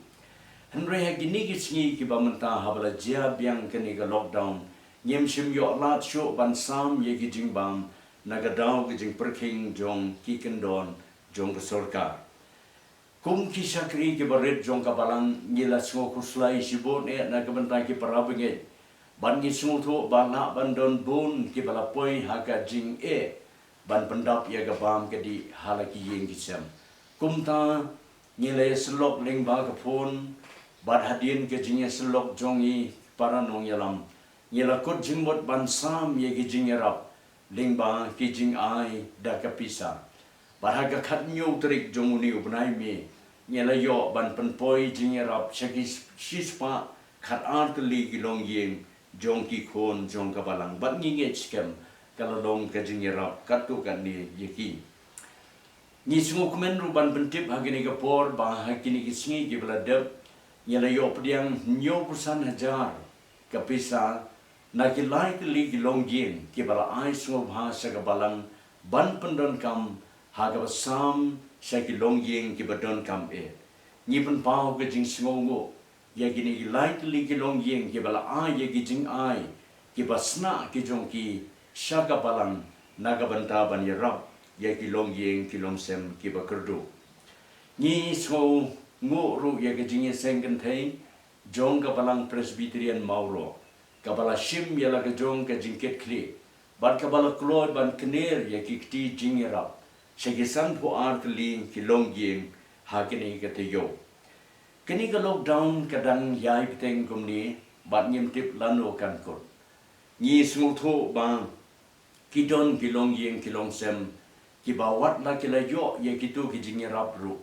Hynrei ha kine ki sngi kiba mynta, haba la jia biang kane ka lockdown, ngim shym ïoh lad shuh ban sam ïa ki jingbam na ka daw ka jingpyrkhing jong ki kyndon jong ka sorkar. Kum ki shakri kiba rit jong ka Balang, ngi la sngewkhuslai shibun eh na ka bynta ki para bangeit, bad ngi sngewthuh ba lah ban don bun kiba la poi ha ka jingeh ban pyndap ïa ka bam ka dih ha la ki ïing ki sem. Kumta ngi la ïasyllok lyngba ka phone, bad hadien ka jingïasyllok jong ngi para nongïalam, ngi la kut jingmut ban sam ïa ki jingïarap lyngba ki jingai da ka pisa. Bad ha ka khathynñiew tarik jong une u bnai May, ngi la ïoh ban pynpoi jingïarap sha ki shispah khatar tylli ki longïing jong ki khun jong ka balang, bad ngi ngeit skhem ka la long ka jingïarap katto katne ïa ki. Ngi sngewkmen ruh ban pyntip ha kine ki por ba ha kine ki sngi kiba la dep ngi la ïoh pdiang hynñiewphew san hajar ka pisa na ki lai tylli ki longïing kiba la ai sngewbha sha ka balang ban pyndonkam ha kaba sam sha ki longïing kiba donkam eh. Ngi pynpaw ka jingsngewnguh ïa kine ki lai tylli ki longïing kiba la ai ïa ki jingai kiba sna ki jong ki sha ka balang na ka bynta ban ïarap ïa ki longïing ki longsem kiba kyrduh. Ngi sngewbha ruh ïa ka jingïaseng kynthei jong ka Balang Presbyterian Mawroh, kaba la shim ïa la ka jong ka jingkitkhlieh bad kaba la kloi ban kner ïa ki kti jingïarap sha ki sanphew ar tylli ki longïing ha kane ka taïew. Kane ka lockdown ka dang ïai bteng kumne bad ngim tip lano kan kut. Ngi sngewthuh ba ki don ki longïing ki longsem kiba wat la ki la ïoh ïa kito ki jingïarap ruh,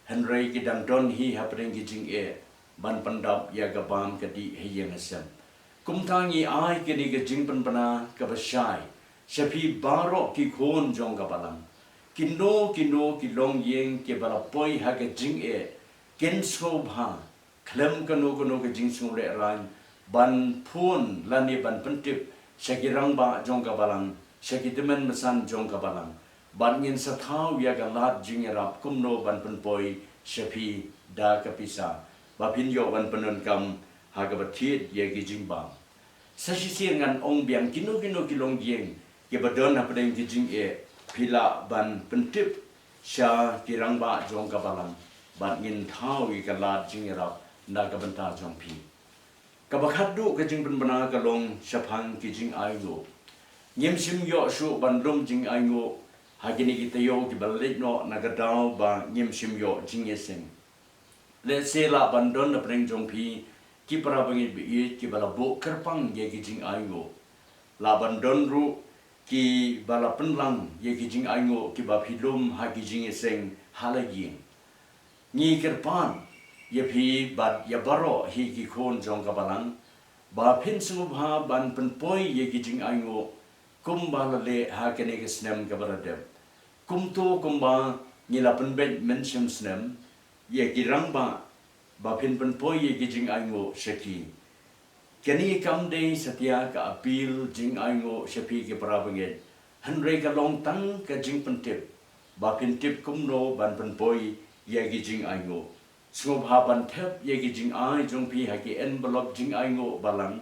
hynrei ki dang don hi hapdeng ki jingeh ban pyndap ïa ka bam ka dih ha ïing ha sem. Kumta ngi ai kane ka jingpynbna kaba shai sha phi baroh ki khun jong ka balang. Kino kino ki longïing kiba la poi ha ka jingeh, kin sngewbha khlem kano kano ka jingsngewlehrain ban phone lane ban pyntip sha ki rangbah jong ka balang, sha ki tymmen basan jong ka balang. Bad ngin sa thaw ïa ka lad jingïarap kumno ban pynpoi sha phi da ka pisa ba phin ïoh ban pyndonkam ha kaba thied ïa ki jingbam. Sa shisien ngan ong biang, kino kino ki longïing kiba don hapdeng ki jingeh, phi lah ban pyntip sha ki rangbah jong ka balang bad ngin thaw ïa ka lad jingïarap na ka bynta jong phi. Kaba khatduh ka jingpynbna ka long shaphang ki jingainguh. Ngim shym ïoh shuh ban lum jingainguh ha kine ki taïew kiba la leit noh na ka daw ba ngim shym ïoh jingïaseng. Lehse lah ban don hapdeng jong phi ki para bangeit ba ïeit kiba la buh kyrpang ïa ki jingainguh. Lah ban don ruh kiba la pynlang ïa ki jingainguh kiba phi lum ha ki jingïaseng ha la ïing. Ngi kyrpad ïa phi bad ïa baroh hi ki khun jong ka balang ba phin sngewbha ban pynpoi ïa ki jingainguh kumba la leh ha kane ka snem kaba la dep. Kumto kumba ngi la pynbeit mynshem snem ïa ki rangbah ba phin pynpoi ïa ki jingainguh sha ki. Kane kam dei satia ka appeal jingainguh sha phi ki para bangeit, hynrei ka long tang ka jingpyntip ba phin tip kumno ban pynpoi ïa ki jingainguh. Sngewbha ban thep ïa ki jingai jong phi ha ki envelope jingainguh balang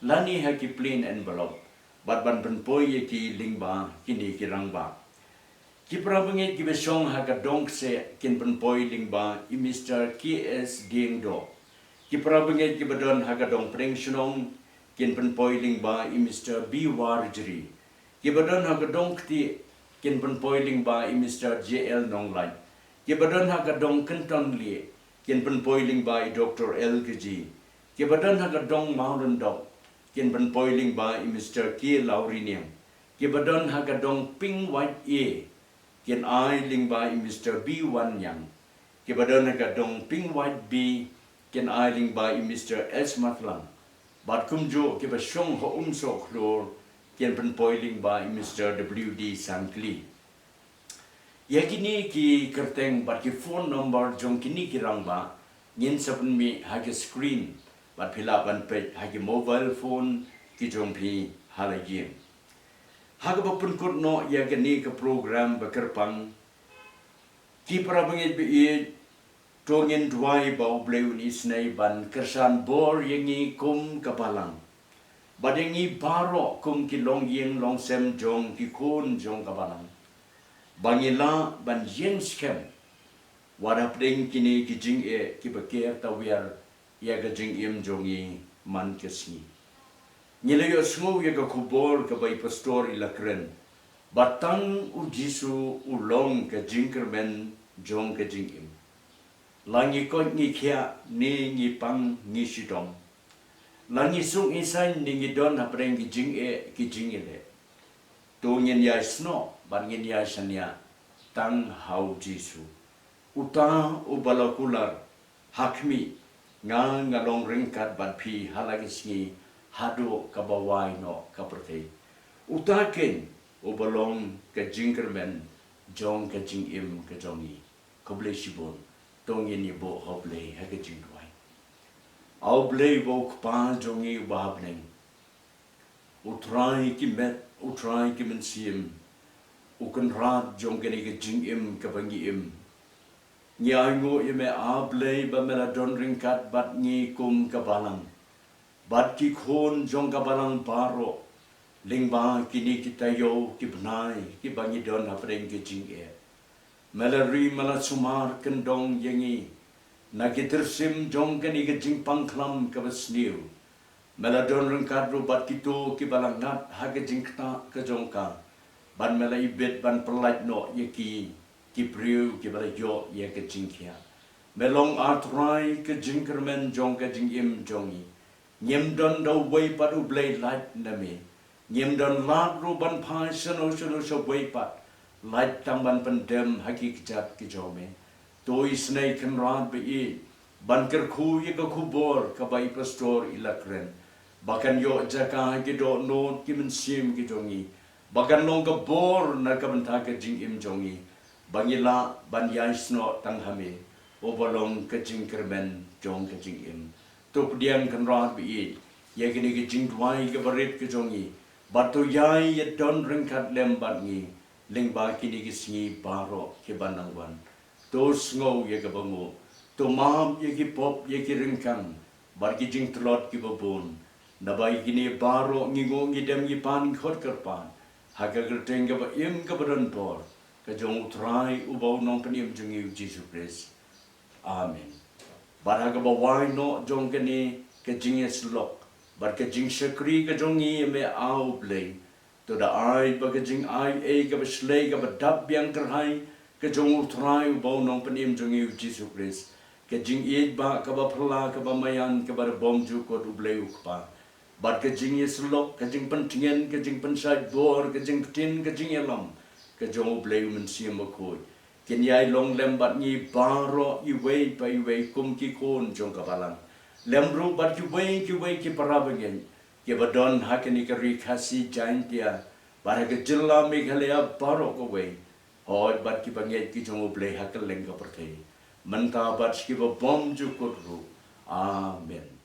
lane ha ki plain envelope bad ban pynpoi ïa ki lyngba kine ki rangbah. Ki para bangeit kiba shong ha ka dong kseh kin pynpoi lyngba i Mister K S Diengdoh. Ki para bangeit kiba don ha ka dong pdeng shnong kin pynpoi lyngba i Mister B Warjri. Kiba don ha ka dong ktieh kin pynpoi lyngba i Mister J L Nonglait. Kiba don ha ka dong kynton lieh kin pynpoi lyngba i Doctor L Kji. Kiba don ha ka dong Mawlyndok kin pynpoi lyngba i Mister K Lauriniang. Kiba don ha ka dong Ping Wait A kin ai lyngba i Mister B Wan Yang. Kiba don ha ka dong Ping Wait B kin ai lyngba i Mister S Mathlang. Bad kumjuh kiba shong ha Umsoh Khlur kin pynpoi lyngba i Mister W D Sangkli. Ïa kine ki kyrteng bad ki phone number jong kine ki rangbah ngin sa pynmih ha ki screen bad phi lah ban peit ha ki mobile phone ki jong phi ha la ïing. Ha kaba pynkut noh ïa kane ka program ba kyrpang, ki para bangeit ba ïeit, to ngin duwai ba U Blei un isynei ban kyrshan bor ïa ngi kum ka balang bad ïa ngi baroh kum ki longïing longsem jong ki khun jong ka balang, ba ngi lah ban ïeng skhem wat hapdeng kine ki jingeh kiba ker tawiar ïa ka jingim jong ngi man ka sngi. Ngi la ïohsngew ïa ka khubor kaba i pastor i la kren ba tang U Jisu u long ka jingkyrmen jong ka jingim. La ngi koit ngi khiah ne ngi pang ngi shitom, la ngi suk ngi saiñ ne ngi don hapdeng ki jingeh ki jingïaleh, to ngin ïai snoh bad ngin ïai shaniah tang ha U Jisu. Uta uba la kular ha khmih, nga nga long ryngkat bad phi ha la ki sngi haduh kaba wai noh ka pyrthei. Uta keiñ uba long ka jingkyrmen jong ka jingim ka jong ngi. Khublei shibun. To ngin ïa buh ha U Blei ha ka jingduwai. A U Blei uba u Kpa jong ngi uba ha bneng, U Trai ki met, U Trai ki mynsiem, U Kynrad jong kane ka jingim kaba ngi im. Ngi ainguh ïa me A Blei ba me la don ryngkat bad ngi kum ka balang bad ki khun jong ka balang baroh, lyngba kine ki taïew ki bnai kiba ngi don hapdeng ka jingeh. Me la ri me la sumar kyndong ïa ngi na ki tyrsim jong kane ka jingpang khlam kaba sniew. Me la don ryngkat ruh bad kito kiba la ngat ha ka jingktah ka jong ka, bad me la ibit ban pyllait noh ïa ki, ki briew kiba la ïoh ïa ka jingkhiah. Me long A Trai ka jingkyrmen jong ka jingim jong ngi. Ngim don da uwei pat U Blei lait na me. Ngim don lad ruh ban phai shano shano sha uwei pat, lait tang ban pyndem ha ki kjat ki jong me. To isynei Kynrad ba ïeit ban kyrkhu ïa ka khubor kaba i pastor i la kren, ba kan ïoh jaka ha ki dohnud ki mynsiem ki jong ngi, ba kan long ka bor na ka bynta ka jingim jong ngi, ba ngi lah ban ïai snoh tang ha me, uba long ka jingkyrmen jong ka jingim. To pdiang Kynrad ba ïeit ïa kane ka jingduwai kaba rit ka jong ngi, bad to ïai ïa don ryngkat lem bad ngi lyngba kine ki sngi baroh kiban nang wan. To sngew ïa kaba nguh, to map ïa ki pop ïa ki ryngkang bad ki jingtlot kiba bun. Naba ïa kine baroh ngi nguh ngi dem ngi pan ngi khot kyrpad ha ka kyrteng kaba im kaba don bor ka jong U Trai uba u Nongpynim jong ngi U Jisu Khrist. Amen. Bad ha kaba wai noh jong kane ka jingïasyllok bad ka jingshakri ka jong ngi ïa me A U Blei, to da ai ba ka jingai ei kaba shlei kaba dap biang kyrhai ka jong U Trai uba u Nongpynim jong ngi U Jisu Khrist, ka jingïeit ba kaba phylla kaba maïan kaba da bom jukut U Blei U Kpa, bad ka jingïasyllok, ka jingpyntngen, ka jingpynshait bor, ka jingpyntngen, ka jingïalam ka jong U Blei U Mynsiem Bakhuid, kin ïai long lem bad ngi baroh iwei pa iwei kum ki khun jong ka balang, lem ruh bad kiwei kiwei ki para bangeit kiba don ha kane ka ri Khasi Jaintia bad ha ka jylla Meghalaya baroh kawei, hooid bad ki bangeit ki jong U Blei ha kylleng ka pyrthei, mynta bad sha kiba bom jukut ruh. Amen.